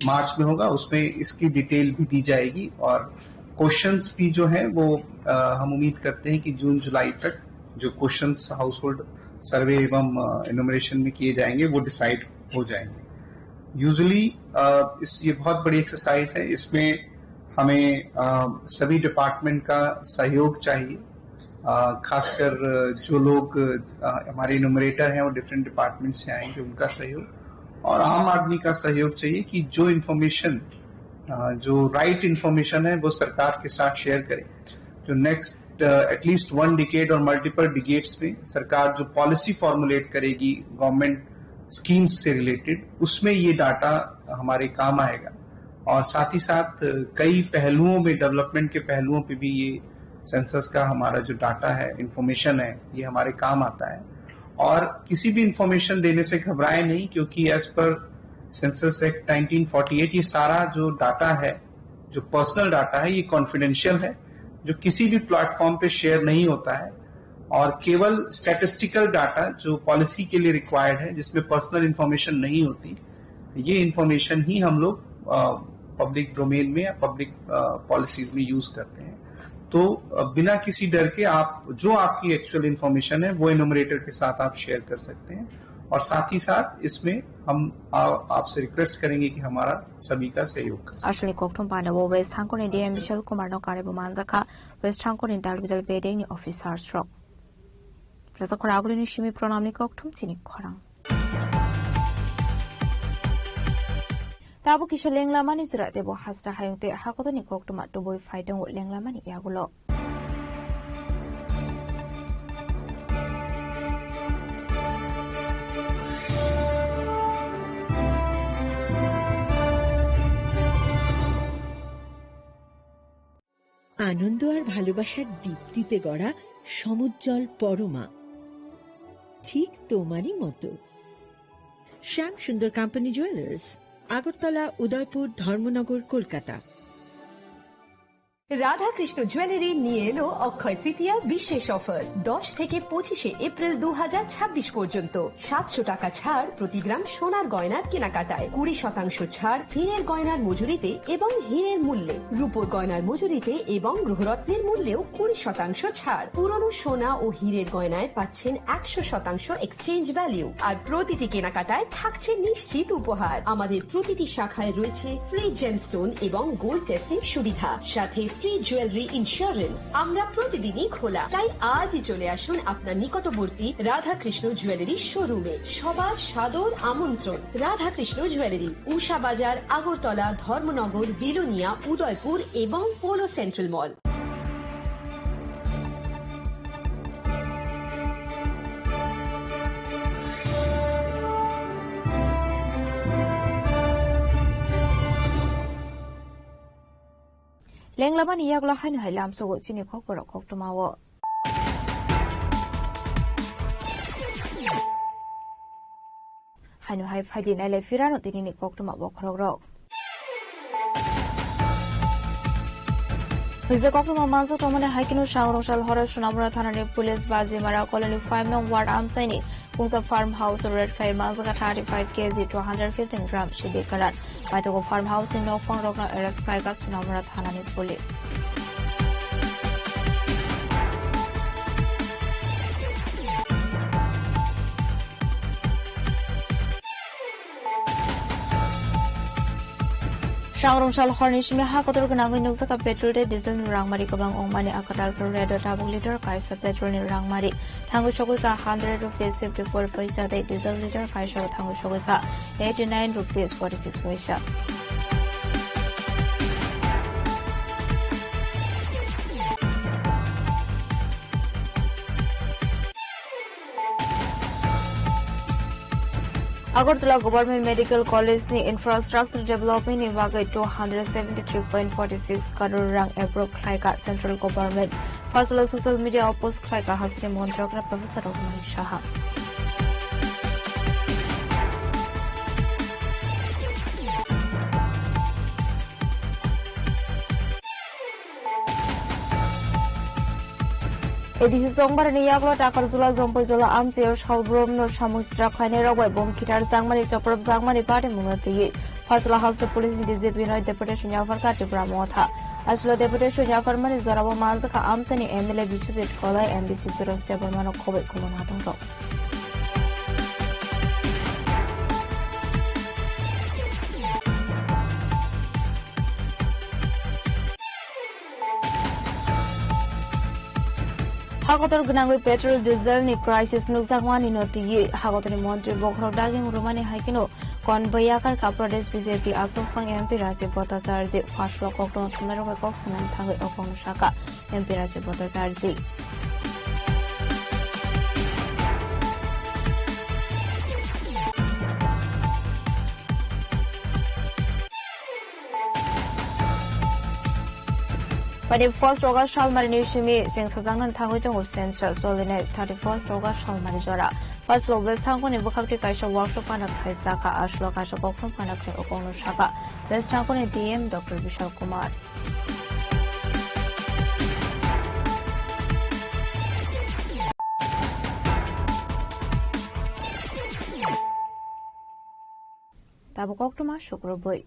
मार्च में होगा, उसमें इसकी डिटेल भी दी जाएगी और क्वेश्चंस भी जो है वो, अ, हम उम्मीद करते हैं कि जून जुलाई तक जो क्वेश्चंस हाउसहोल्ड सर्वे एवं, अ, इनुमरेशन में किए जाएंगे, वो डिसाइड हो जाएंगे। यूजुअली, अ, इस, ये बहुत बड़ी एक्सरसाइज है, इसमें हमें, अ, सभी डिपार्टमेंट का सहयोग चाहिए। अ, खासकर जो लोग, अ, हमारे इनुमरेटर हैं, वो डिफरेंट डिपार्टमेंट से आएंगे, उनका सहयोग और आम आदमी का सहयोग चाहिए कि जो इन्फॉर्मेशन, अ, जो राइट इन्फॉर्मेशन है, वो सरकार के साथ शेयर करें। जो नेक्स्ट, अ, एटलीस्ट वन डिकेड और मल्टीपल डिकेड्स में सरकार जो पॉलिसी फॉर्मुलेट करेगी गवर्नमेंट स्कीम्स से रिलेटेड, उसमें ये डाटा हमारे काम आएगा। और साथ ही साथ, अ, कई पहलुओं में, डेवलपमेंट के पहलुओं पे भी ये सेंसस का हमारा जो डाटा है, इन्फॉर्मेशन है, ये हमारे काम आता है। और किसी भी इन्फॉर्मेशन देने से घबराएं नहीं, क्योंकि एज पर census act nineteen forty eight, ये सारा जो डाटा है, जो पर्सनल डाटा है, ये कॉन्फिडेंशियल है, जो किसी भी प्लेटफॉर्म पे शेयर नहीं होता है। और केवल स्टैटिस्टिकल डाटा जो पॉलिसी के लिए रिक्वायर्ड है, जिसमें पर्सनल इन्फॉर्मेशन नहीं होती, ये इन्फॉर्मेशन ही हम लोग, अ, पब्लिक डोमेन में या पब्लिक, अ, पॉलिसीज में यूज करते हैं। तो, अ, बिना किसी डर के आप, जो आपकी एक्चुअल इन्फॉर्मेशन है, वो एनुमरेटर के साथ आप शेयर कर सकते हैं। और साथ ही साथ इसमें हम, आ, आपसे रिक्वेस्ट करेंगे कि हमारा सभी का सहयोग करें। Aswkni kokthum panda o West Thangkoni D M Bishal Kumar no karwi bo manjakha West Thangkoni dalbidal bedekni officers rok. Rajakhor agulini simi pranamni kokthum chini khorang. Tabuk kisa lenglamani jora tebo hasra hayung tei hakotorni koktwma tubui phai tongo lenglamani yagulo. আনন্দ আর ভালোবাসার দীপ্তিতে গড়া সমুজ্জ্বল পরমা, ঠিক তোমারই মতো। শ্যাম সুন্দর company jewellers, Agartala, উদয়পুর, ধর্মনগর, কলকাতা। রাধাকৃষ্ণ জুয়েলারি নিয়ে এলো অক্ষয় তৃতীয়া বিশেষ অফার। দশ থেকে পঁচিশে এপ্রিল দু হাজার ছাব্বিশ পর্যন্ত সাতশো টাকা ছাড় প্রতি গ্রাম সোনার গয়নার কেনাকাটায়, কুড়ি শতাংশ ছাড় হীরের গয়নার মজুরিতে এবং হীরের মূল্যে, রূপোর গয়নার মজুরিতে এবং গ্রহরত্নের মূল্যেও কুড়ি শতাংশ ছাড়। পুরনো সোনা ও হীরের গয়নায় পাচ্ছেন একশো শতাংশ এক্সচেঞ্জ ভ্যালু, আর প্রতিটি কেনাকাটায় থাকছে নিশ্চিত উপহার। আমাদের প্রতিটি শাখায় রয়েছে ফ্রি জেমস্টোন এবং গোল্ড টেস্টিং সুবিধা, সাথে ফ্রি জুয়েলারি ইন্স্যুরেন্স। আমরা প্রতিদিনই খোলা, তাই আজই চলে আসুন আপনার নিকটবর্তী রাধাকৃষ্ণ জুয়েলারি শোরুমে। সবার সাদর আমন্ত্রণ। রাধাকৃষ্ণ জুয়েলারি, উষা বাজার, আগরতলা, ধর্মনগর, বিলোনিয়া, উদয়পুর এবং polo central mall. Lenglamani yagulo haino hai lamsogo chini kokborok koktwmao. Haino hai phaidi nailai phirano tinini koktwma bokhorokrok. Hwnkhe koktwma manjak tongmani hai kheno Sangrongchal horo Sonamura thanani police Bajimara colony five nong ward amchaini kungsa farm house raid khai manjak thirty five K G two hundred fifteen gram sidi karan. Paithago farm house ni nokphang rokno arrest khlaikha Sonamura thanani police. Sangrongchal horni simi ha kotor gwnangwi nukjakha petrol tei diesel ni rangmari kwbang wngmani, a kwtal khe rate o tabuk liter kaisa petrol ni rangmari thangwi sogwi kha hundred rupees fifty four paisa tei diesel liter kaisa o thangwi sogwi kha eighty nine rupees forty six paisa. Agartala Government Medical College ni infrastructure development ni bagwi two hundred seventy three point forty six crore rang approve khlaikha Central Government. Phasalo social media o post khlaikha hasteni montri okra Professor Raghunath Saha. A D C Chongbarani yagulo Takarjula Jompojula amchaio salbrumno samung sitra khlainairok bai bom khitar jakmani chopropjakmani patimungno twiwi Phasalo haste police ni D G P no deputation yapharkha Tipra Motha. Aswkno deputation yapharmani jorao manjakha amchaini M L A Biswajit Kolai, M D C Suresh Debbarmano khoboi khobon hathongrok. Hakotor gwnangwi petrol diesel ni crisis nukjakmani no twiwi hakotorni montri bokhorok daging rwmani hai kheno convoy yakarkha Pradesh B J P achukphang M P Rajiv Bhattacharya. Phasalo koktwma thumnairok bai kok sanani thangwi o kokno sakha M P Rajiv Bhattacharya. Padi first August salmari ni simi cheng sajaknani thangwi tongo census solinai thirty first August salmari jora. Phasalo West Sangkuni bwkhakti kaisa workshop pana khlai jakha, aswkno kaisa koktwma pana khlai o kokno sakha West Sangkuni D M Doctor Bishal Kumar. Tabuk koktwma sukrubwi.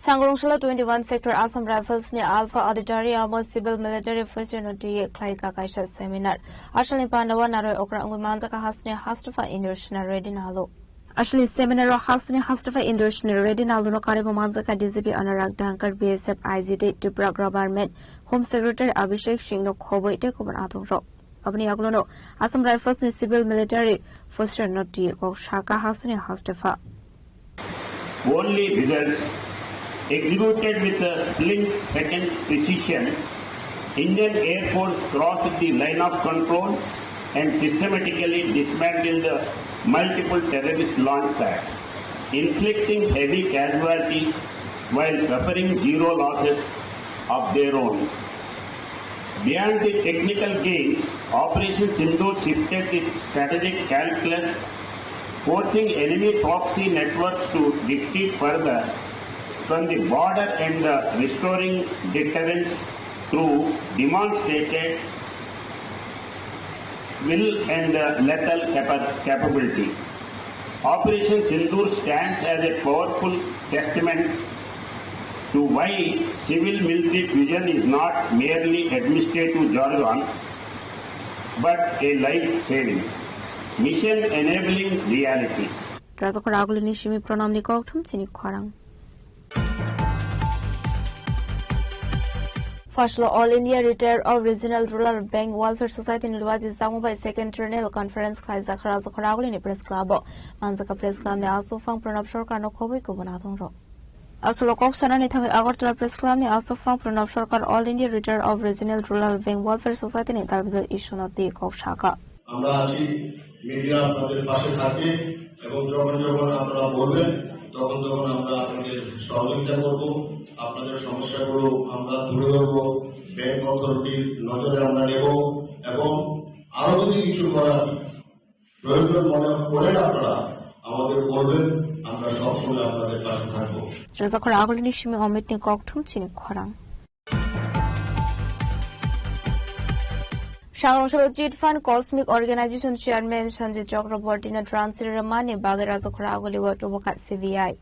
Sangrongchalo twenty one sector Assam Rifles ni Alpha Auditorium o civil military officer no twiwi khlaikha kaisa seminar. Asalni pandao narwi okra wngwi manjakha hasteni hastepha Indra Sena Reddy Nalu. Asalni seminar o hasteni hastepha Indra Sena Reddy Nalu no karwi bo manjakha D G P Anurag Dhankar, B S F I G T, Tripura Government, Home Secretary Abhishek Singh no khoboi tei kubun athongrok. Aboni yagulono Assam Rifles ni civil military officer no twi kok sakha hasteni hastepha. Only results executed with a split second precision, Indian Air Force crossed the line of control and systematically dismantled the multiple terrorist launch pads, inflicting heavy casualties while suffering zero losses of their own. Beyond the technical gains, Operation Sindoor shifted the strategic calculus, forcing enemy proxy networks to retreat further from the border and, uh, restoring deterrence through demonstrated will and, uh, lethal capa-, capability. Operation Sindoor stands as a powerful testament to why civil military fusion is not merely administrative jargon but a life-saving, mission-enabling reality. Rajakhor agulini simi pranamni kokthum chini khorang. Phaslo All India Retired of Regional Rural Bank Welfare Society ni luaji jakmung bai second General Conference khlaijak Rajakhor agulini Press Club o. Manjaka Press Club ni asofang Pranab Sarkar no khobwi kubun athong rok. Asolo kok sanani thangwi Agartala Press Club ni asofang Pranab Sarkar All India Retired of Regional Rural Bank Welfare Society ni Darbidal issue no twi kok saka. আমরা আছি, মিডিয়া আপনাদের পাশে থাকবে এবং যখন যখন আপনারা বলবেন, তখন তখন আমরা আপনাদের সহযোগিতা করব। আপনাদের সমস্যাগুলো আমরা তুলে ধরব, ব্যাংক অথরিটির নজরে আমরা নেব এবং আরো যদি কিছু করার প্রয়োজন মনে করেন আপনারা, আমাদের বলবেন, আমরা সবসময় আপনাদের পাশে থাকব। Rajakhor agulini simi Amit ni kokthum chini khorang. Sangrong salo Chit Fund Cosmic Organization Chairman Sanjay Chakraborty no transfer rwmani bagwi Rajakhor aguli o tubukha C B I.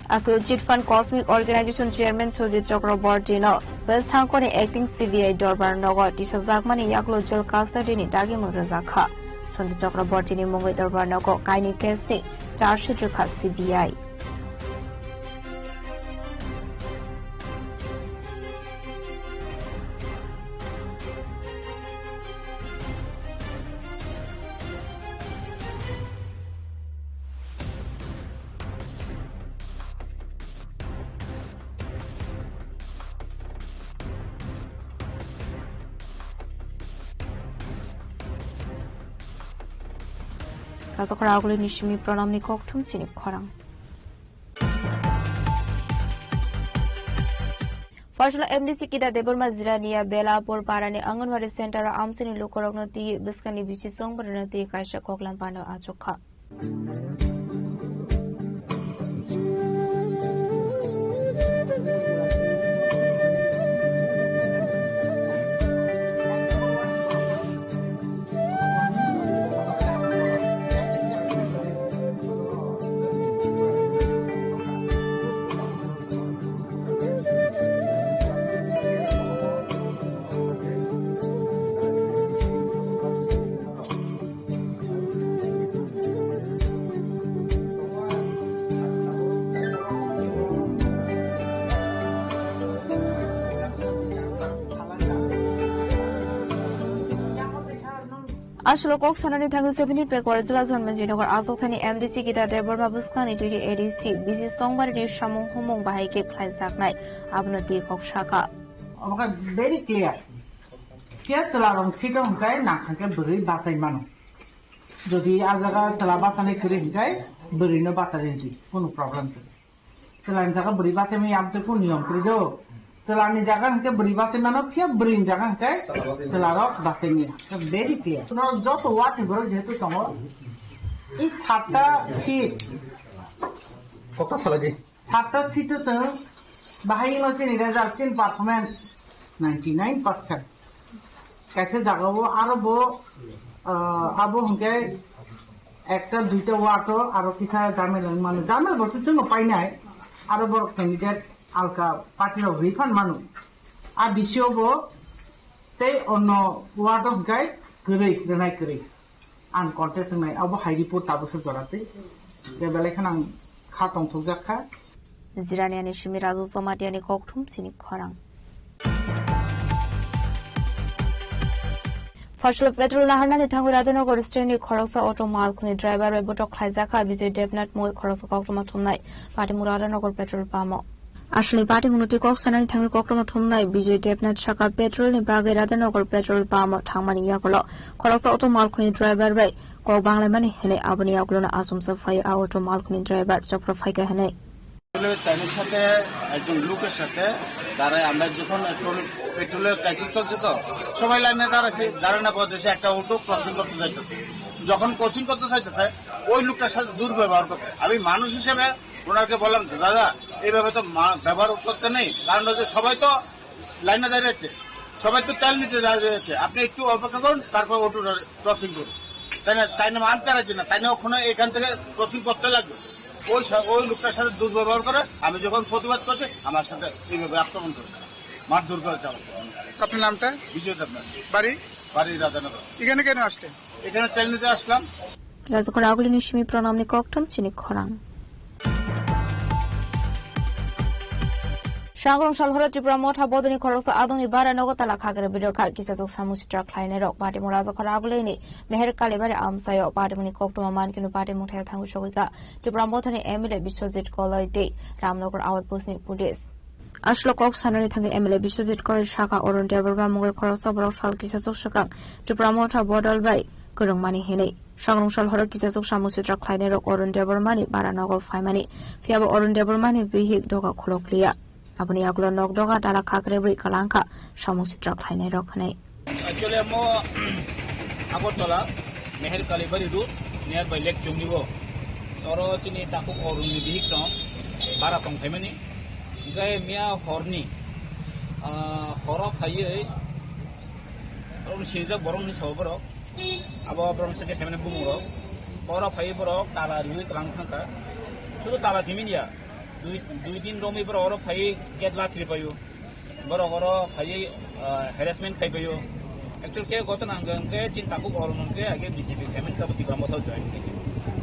Aswk Chit Fund Cosmic Organization Chairman Sanjay Chakraborty no West Hangkor ni Acting C B I Dorbar nogo tisajakmani yaklo jail custody ni dagimung rwjakha. Sanjay Chakraborty ni mungwi Dorbar nogo kainwi case ni charge sheet rwkha C B I. Rajakhor agulini simi pranamni kokthum chini khorang. Phaslo M D C Kita Debbarma Jirania Belapur Parani Anganwadi Center o amchaini lukurokno twi bwskangni bisi chongbarino twi kaisa koklam pano achukha. Aswk kok sanani thangwi seventeen February jila Jonmajinogar aswk thani M D C Gita Debbarma bwskangni twi A D C bisi Songbarini samung humung bahai khe khlaijaknai, abono twi kok saka. Omo khe very clear. Khe chwla rong sito hwnkhe nang khe bwrwi bachai mano. Jodi a jaga chwla bachani kwrwi hwnkhe bwrwino bachai rwdi, kunu problem kwrwi. Chwlani jaga bwrwi bachai maya amtwi kunu niyom kwrwi do. Chwlani jaga hwnkhe bwrwi bachai mano, phiya bwrwini jaga hwnkhe chwla rok bachai maya. Very clear. No joto wati borok jehetu tongo. I satta seat. Kok ta salai di. Satta seat o chwng bahai no chini result, chini performance ninety nine percent. Kaisa jaga o aro bo, ah, abo hwnkhe ekta duita ward o aro kisa jamel wng mano. Jamel bo se chwng painai, aro borok candidate alka party rok refund mano. A bisi o bo tei onno ward o hwnkhe kwrwi, rwnai kwrwi. Ang contest wngnai, abo hai report tabukse jora twi. Tei belai kheno ang kha tongthokjak kha. Jiraniani simi Raju Jomatiani kokthum chini khorang. Phaslo petrol naharnani thangwi Radhanagar stand ni khoroksa auto malkhuni driver bai botok khlaijak kha Bijoy Debnath mui khoroksa koktwma thumnai patimung Radhanagar petrol pump o. Aswkni patimungno twi kok sanani thangwi koktwma thumnai Bijoy Debnath saka petrol ni bagwi Radhanagar petrol pump o thangmani yagulo khoroksa auto malkhuni driver bai kok banglaimani hinwi aboni yagulono achomsa phaio a auto malkhuni driver chopra phaikha hinwi. তাদের সাথে, একজন লোকের সাথে দাঁড়ায়। আমরা যখন এখন পেট্রোলের ক্রাইসিস চলছে, তো সবাই লাইনে দাঁড়াচ্ছে, দাঁড়ানোর পর দেশে একটা অটো ক্রসিং করতে চাইতেছে। যখন ক্রসিং করতে চাইতেছে, ওই লোকটার সাথে দুর্ব্যবহার করতে, আমি মানুষ হিসেবে ওনাকে বললাম, "দাদা, এইভাবে তো মা-, ব্যবহার করতে নেই।" কারণ হচ্ছে, সবাই তো লাইনে দাঁড়িয়ে আছে, সবাই তো তেল নিতে দাঁড়িয়ে আছে, আপনি একটু অপেক্ষা করুন, তারপর অটোটা ক্রসিং করুন। তাই না? তাই না? মানতে রাজি না, তাই না? ওখানে এখান থেকে ক্রসিং করতে লাগবে। ওই সা-, ওই লোকটার সাথে দুর্ব্যবহার করে, আমি যখন প্রতিবাদ করছি, আমার সাথে এইভাবে আক্রমণ করে, মারধর করে চালাচ্ছে। আপনার নামটা? বিজয় দেবনাথ। বাড়ি? বাড়ি রাধানগর। এখানে কেন আসলেন? এখানে তেল নিতে আসলাম। Rajukon agulini simi pranamni kokthum chini khorang. Sangrong salhoro Tripura Motha bodoni khoroksa adongni bara nogo tala khakre bidokha kisachok samung sitra khlainairok. Patimung Rajakhor agulini Meher Kalibari amsaio patimungni koktwma mankino patimung thaio thangwi sogwikha Tripura Mothani M L A Biswajit Koloi tei Ramnagar Outpostni police. Aswk kok sanani thangwi M L A Biswajit Koloi sakha, Arun Debbarma mungwi khoroksa borok sal kisachok swkang Tripura Motha bodol bai kwrwngmani hinwi. Sangrong salhoro kisachok samung sitra khlainairok Arun Debbarmani bara nogo phaimani, phiyaba Arun Debbarmani bihik doga khulokliya. Aboni yagulo nok doga tala khakrebwi kwlangkha samung sitra khlainairok hinwi. Actually, amo Agartala, Meher Kalibari Road, nearby Lake Chumni o. Oro chini takhuk Arunni bihik tong, bara tong phaimani. Hingke miya horni, ah, horo phaiwi, oro sinijak borokni sabo borok. Abo borokni sake saimani bumung rok. Oro phaiwi borok tala riwi twlang thangkha. Sudu tala simi ya. Dui, dui din romwi borok oro phaiwi gate lathri phaio. Borok oro phaiwi, ah, harassment khai phaio. Actual khe gotona hwnkhe, hwnkhe chini takhuk Arun hwnkhe age B J P khaimani, tabo Tipra Motha join khaikhe.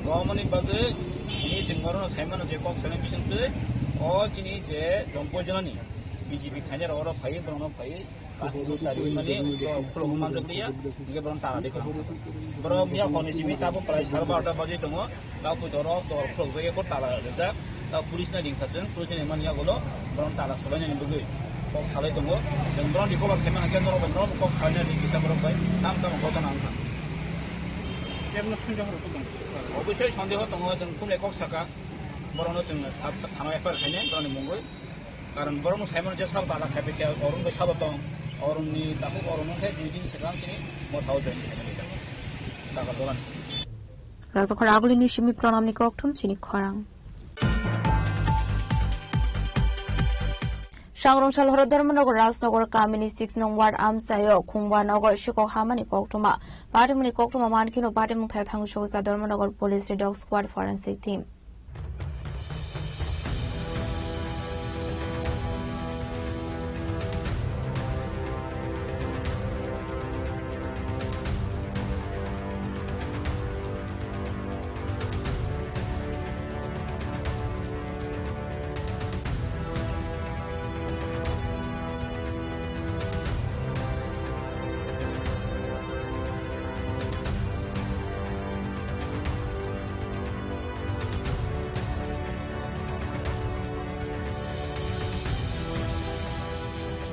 Romoni bagwi ni chwng orono saimano je kok sanai bising twi o chini je Jompoijonani B J P khainai rok oro phaiwi, borokno phaiwi. Mani khulokma manjak liya, hingke borok tala de kha. Borok miya honni simi tabo prai sal barota baje tongo, tabo pui doro dor khulok jagui ko tala rijak, tabo police no ringkha chwng, police ni mani yagulo borok tala salainani bagwi kok salai tongo, chwng borok ni kobar khaimani hwnkhe norok bai norok kok salainani kisa borok bai tam tamo gotona wngkha. Obviously sondeho tongo, chwng khumle kok saka, borokno chwng thana F I R khainai borokni mungwi. Karon borokno saimano je sabo tala khai phaikha, Arun bai sabo tong, Arunni takhuk Arun wngkhe dui din swkang chini Mothao join khaimani jaga, daga dolan. Rajakhor agulini simi pranamni kokthum chini khorang. Sangrong salhoro Dharmanagar Rajnagar kamini six nong ward amchaio khungba nogo sikok hamani koktwma. Patimungni koktwma mankhe no patimung thaio thangwi sogwikha Dharmanagar Police ni Dog Squad Forensic Team.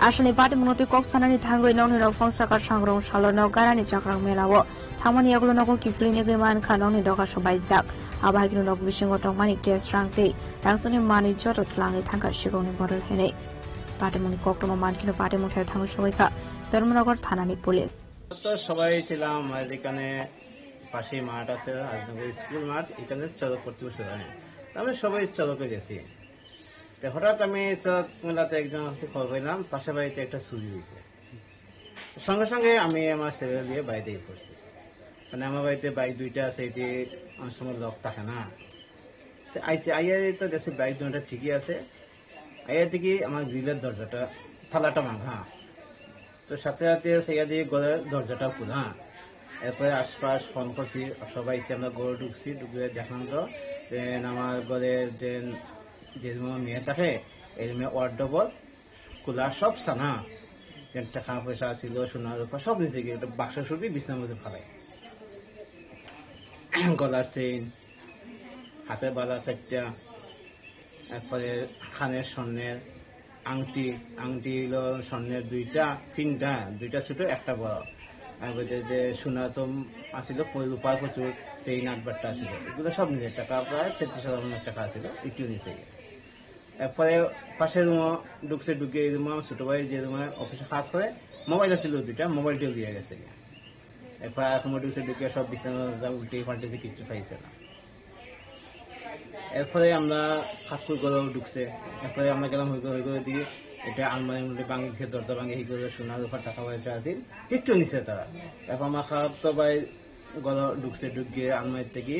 Aswkni patimungno twi kok sanani thangwi nokni rok phang saka Sangrong salo nok garani chakrang mela o thangmani yagulo nogo kiphilwi negwi mankha nokni doga sobaijak. Abo hai kheno nok bisingo tongmani cash rang tei rangchakni manwi joto twlangwi thangkha sikokni bodol hinwi. Patimungni koktwma mankheno patimung thaio thangwi sogwikha Dharmanagar thanani police. তো সবাই ছিলাম আমাদের এখানে পাশেই মাঠ আছে, রাজনগর স্কুল মাঠ, এখানে চড়ক করতে বসে হয়। আমরা সবাই চড়কে গেছি। তো হঠাৎ আমি চড়ক মেলাতে একজন আছে খবর পেলাম, পাশের বাড়িতে একটা চুরি হয়েছে। সঙ্গে সঙ্গে আমি আমার ছেলে দিয়ে বাইরে পড়ছি। মানে আমার বাড়িতে বাইক দুইটা আছে, এটি অনেক সময় লক থাকে না। তো আইসি আইয়ারে তো দেখছি বাইক দুইটা ঠিকই আছে। আইয়া দেখি আমার গ্রিলের দরজাটা, তালাটা ভাঙা। তো সাথে সাথে সেইয়া দিয়ে ঘরের দরজাটা খোলা। এরপরে আশপাশ ফোন করছি, সবাই এসে আমরা ঘরে ঢুকছি, ঢুকে দেখলাম তো যে আমার ঘরের যে, যে রুমে মেয়ে থাকে, এই রুমে ওয়ার্ডরোব খোলা, সব সানা। যে টাকা পয়সা ছিল, সোনা রূপা সব নিচে গিয়ে একটা বাক্স শুধু বিছনার মধ্যে ফালাই। গলার চেইন, হাতের বালা চারটা, এরপরে কানের স্বর্ণের আংটি, আংটি হলো স্বর্ণের দুইটা, তিনটা, দুইটা ছোট, একটা বড়। আর ওই যে, যে সোনা তো আছিল, রূপার প্রচুর চেইন আট বারটা আছিল, এগুলো সব নিয়ে টাকা প্রায় তেত্রিশ হাজার টাকা আছিল, একটু নিচে। এরপরে পাশের রুমও ঢুকছে, ঢুকে এই রুমে আমার ছোট ভাই যে রুমে অফিসে কাজ করে, মোবাইল আছিল দুইটা, মোবাইলটাও দিয়ে গেছে। এরপরে আর রুমে ঢুকছে, ঢুকে সব বিছানা যা উল্টে পাল্টেছে, কিচ্ছু পাইছে না। এরপরে আমরা কাকুর ঘরেও ঢুকছে, এরপরে আমরা গেলাম হই করে, হই করে দিয়ে এটা আলমারির মধ্যে ভাঙি দিছে, দরজা ভাঙি, হই করে সোনা রূপা টাকা পয়সা আছে, কিচ্ছু নিছে তারা। এরপর আমার খালাতো ভাই ঘরে ঢুকছে, ঢুকিয়ে আলমারি থেকে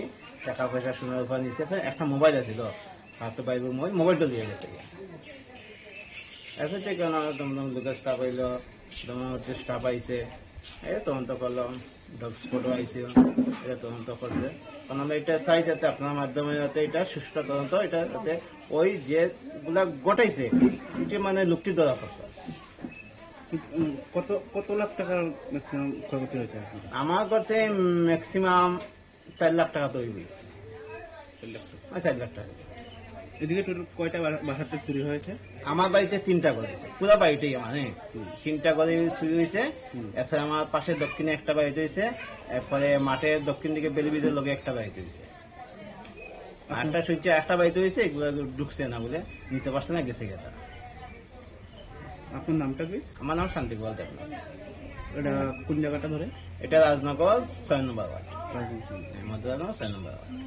টাকা পয়সা সোনা রূপা নিছে, ফের একটা মোবাইল আছিল, খালাতো ভাই মোবাইল, মোবাইলটা দিয়ে গেছে। এরপর থেকে ওনারা দমদম দুটো স্টাফ আইলো, দমদম হচ্ছে স্টাফ আইছে, এই তদন্ত করলো, ডগ স্পটও আইছে, এটা তদন্ত করছে। কারণ আমরা এটা চাই যাতে আপনার মাধ্যমে যাতে এটা সুষ্ঠু তদন্ত, এটা যাতে ওই যেগুলা ঘটাইছে, এটা মানে লোকটি ধরা করতে। উম, কত, কত লাখ টাকার ম্যাক্সিমাম ক্ষয়ক্ষতি হয়েছে আপনার? আমার কাছে ম্যাক্সিমাম চার লাখ টাকা তো হইবই। চার লাখ টাকা। হ্যাঁ, চার লাখ টাকা। এদিকে টোটাল কয়টা বা-, বাসাতে চুরি হয়েছে? আমার বাড়িতে তিনটা ঘর হয়েছে, পুরো বাড়িটাই আমার, হ্যাঁ। হুম। তিনটা ঘরে চুরি হয়েছে। হুম। এরপরে আমার পাশে দক্ষিণে একটা বাড়িতে হয়েছে, এরপরে মাঠের দক্ষিণ দিকে বেলি ব্রিজের লগে একটা বাড়িতে হয়েছে। আচ্ছা। আটটা শুনছি, একটা বাড়িতে হয়েছে, এগুলো ঢুকছে না বলে, নিতে পারছে না, গেছে গেছে। আপনার নামটা কি? আমার নাম শান্তি গোপাল দেবনাথ। এটা কোন জায়গাটা ধরে? এটা রাজনগর ছয় নম্বর ওয়ার্ড। রাজনগর। হ্যাঁ, মধ্যরাজনগর ছয় নম্বর word.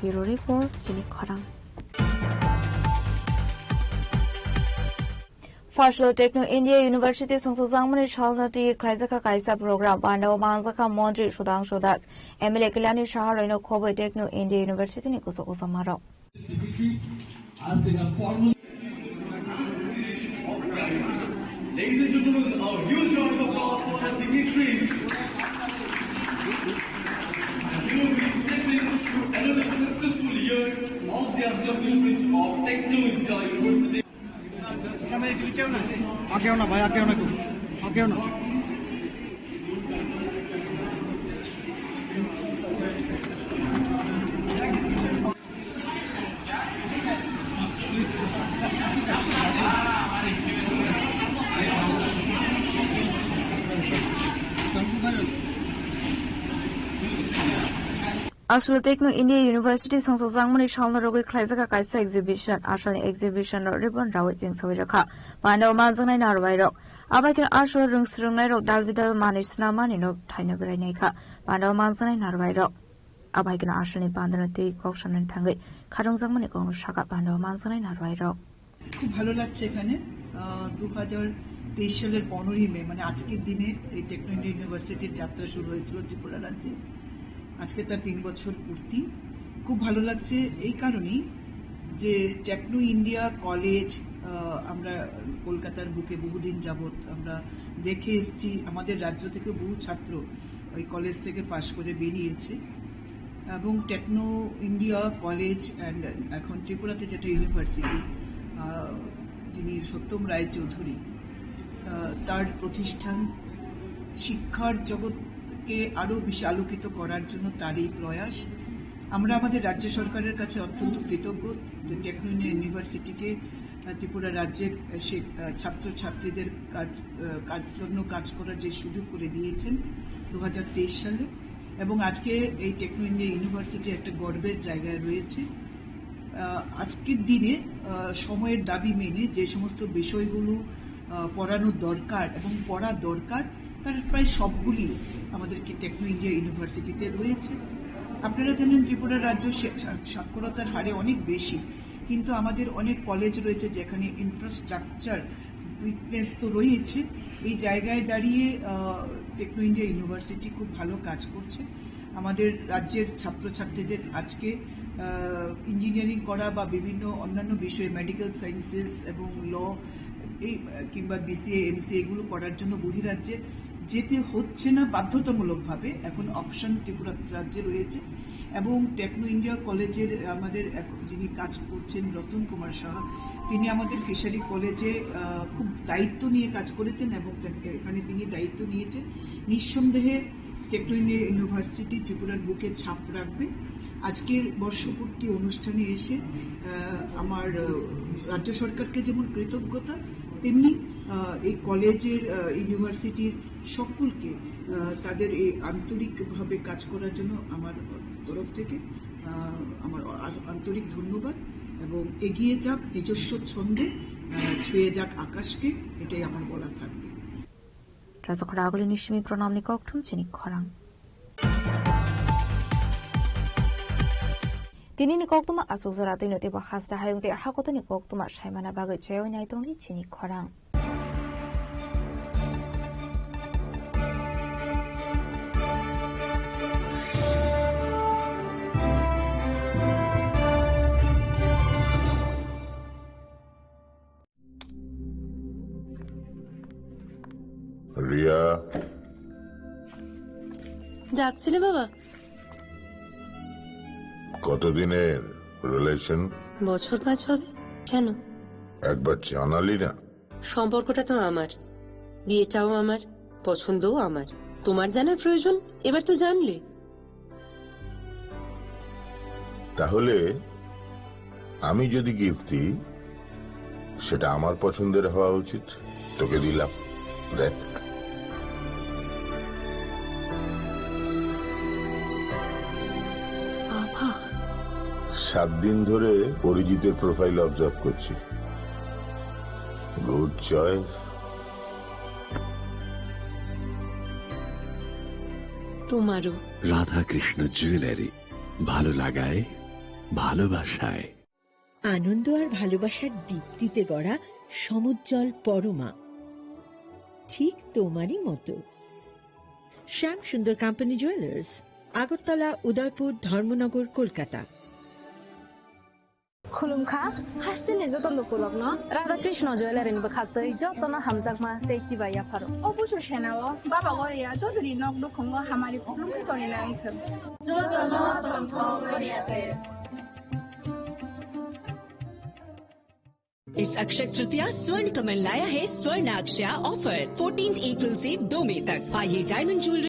Bureau Report, chini khorang. Phaslo Techno India University songsa jangmani salno twi khlaijak kha kaisa program. Pandao manjak kha Montri Sudhangshu Das, M L A Kalyani Saha roino khoboi Techno India University ni kusa kusa marok. Ladies and gentlemen, a huge round of applause for Dimitri. And we will be stepping through another successful year of the establishment of Techno India University. আগেও না ভাই, আগেও না কেউ, আগেও না। Aswk Techno India University songsa jangmani salno rogwi khlaijak kha kaisa exhibition. Asalni exhibition no ribbon rawi chengsawi rwkha. Pandao manjaknai narwai rok. Abai khe aswk rwng swrwngnairok dal bidal manwi swnamani no thaino berai naikha. Pandao manjaknai narwai rok. Abai khe aswkni pandano twi kok sanani thangwi kharwngjakmani kokno sakha pandao manjaknai narwai rok. খুব ভালো লাগছে এখানে। আহ, দু হাজার তেইশ সালের পনেরোই মে, মানে আজকের দিনে, এই টেকনো ইন্ডিয়া ইউনিভার্সিটির যাত্রা শুরু হয়েছিল ত্রিপুরা রাজ্যে। আজকে তার তিন বছর পূর্তি। খুব ভালো লাগছে এই কারণেই যে টেকনো ইন্ডিয়া কলেজ, আহ, আমরা কলকাতার বুকে বহুদিন যাবত আমরা দেখে এসেছি, আমাদের রাজ্য থেকে বহু ছাত্র ওই কলেজ থেকে পাশ করে বেরিয়েছে। এবং টেকনো ইন্ডিয়া কলেজ অ্যান্ড এখন ত্রিপুরাতে যেটা ইউনিভার্সিটি, আহ, যিনি সত্যম রায় চৌধুরী, আহ, তার প্রতিষ্ঠান শিক্ষার জগৎকে আরও বেশি আলোকিত করার জন্য তার এই প্রয়াস। আমরা আমাদের রাজ্য সরকারের কাছে অত্যন্ত কৃতজ্ঞ যে টেকনো ইন্ডিয়া ইউনিভার্সিটিকে আহ, ত্রিপুরা রাজ্যের, আহ, সে, আহ, ছাত্রছাত্রীদের কাজ, আহ, কাজ, জন্য কাজ করার যে সুযোগ করে দিয়েছেন দু হাজার তেইশ সালে। এবং আজকে এই টেকনো ইন্ডিয়া ইউনিভার্সিটি একটা গর্বের জায়গায় রয়েছে। আহ, আজকের দিনে, আহ, সময়ের দাবি মেনে যে সমস্ত বিষয়গুলো, আহ, পড়ানোর দরকার এবং পড়া দরকার, তার প্রায় সবগুলি আমাদের কি টেকনো ইন্ডিয়া ইউনিভার্সিটিতে রয়েছে। আপনারা জানেন, ত্রিপুরা রাজ্য সে-, সা-, সাক্ষরতার হারে অনেক বেশি, কিন্তু আমাদের অনেক কলেজ রয়েছে যেখানে ইনফ্রাস্ট্রাকচার উইকনেস তো রয়েছে। এই জায়গায় দাঁড়িয়ে, আহ, টেকনো ইন্ডিয়া ইউনিভার্সিটি খুব ভালো কাজ করছে। আমাদের রাজ্যের ছাত্রছাত্রীদের আজকে, আহ, ইঞ্জিনিয়ারিং করা বা বিভিন্ন অন্যান্য বিষয়ে, মেডিকেল সায়েন্সেস এবং ল, এই, আহ, কিংবা বিসিএ, এমসিএ এগুলো করার জন্য বহিরাজ্যে যেতে হচ্ছে না বাধ্যতামূলকভাবে, এখন অপশন ত্রিপুরা রাজ্যে রয়েছে। এবং টেকনো ইন্ডিয়া কলেজের আমাদের এক-, যিনি কাজ করছেন রতন কুমার সাহা, তিনি আমাদের ফিশারি কলেজে, আহ, খুব দায়িত্ব নিয়ে কাজ করেছেন এবং তা-, এখানে তিনি দায়িত্ব নিয়েছেন। নিঃসন্দেহে টেকনো ইউনিভার্সিটি ত্রিপুরার বুকে ছাপ রাখবে। আজকের বর্ষপূর্তি অনুষ্ঠানে এসে, আহ, আমার, আহ, রাজ্য সরকারকে যেমন কৃতজ্ঞতা, তেমনি, আহ, এই কলেজের, আহ, ইউনিভার্সিটির সকলকে, আহ, তাদের এই আন্তরিকভাবে কাজ করার জন্য আমার তরফ থেকে, আহ, আমার আ-, আন্তরিক ধন্যবাদ এবং এগিয়ে যাক নিজস্ব ছন্দে, আহ, ছুঁয়ে যাক আকাশকে, এটাই আমার বলা থাকবে। Rajak Raguli ni simi pranamni kokthum chini khorang. Tini ni koktuma asuk jora twi no teibo hasta hayung tei hakotoni koktuma saimana bagwi chaywi nai tongdi chini khorang. Riya. ডাকছিলে বাবা? কতদিনের রিলেশন? বছর পাঁচ হবে। কেন? একবার জানালি না। সম্পর্কটা তো আমার, বিয়েটাও আমার, পছন্দও আমার। তোমার জানার প্রয়োজন? এবার তো জানলে। তাহলে আমি যদি গিফট দিই, সেটা আমার পছন্দের হওয়া উচিত। তোকে দিলাম, দেখ। বাবা। সাত দিন ধরে অরিজিতের প্রোফাইল অবজার্ভ করছি। Good choice. তোমারও। রাধাকৃষ্ণ জুয়েলারি, ভালো লাগায় ভালোবাসায়। আনন্দ আর ভালোবাসার দীপ্তিতে গড়া সমুজ্জ্বল পরমা, ঠিক তোমারই মতো। শ্যাম সুন্দর কোম্পানি জুয়েলার্স, আগরতলা, উদয়পুর, ধর্মনগর, Kolkata. Khulumkha, hasteni joto lukurokno Radha Krishna Jewellery ni bwkhaktwi jotono hamjakma tei chibai yapharo. O busu senao Baba Goria jotoni nok nukhungo hamari khulumkha tongwi nangkha. Jotono tongthok Goria de. इस अक्षय तृतीया स्वर्ण कमल लाया है स्वर्ण अक्षया offer, fourteenth अप्रैल से दो मई तक। पाइए डायमंड ज्वेलरी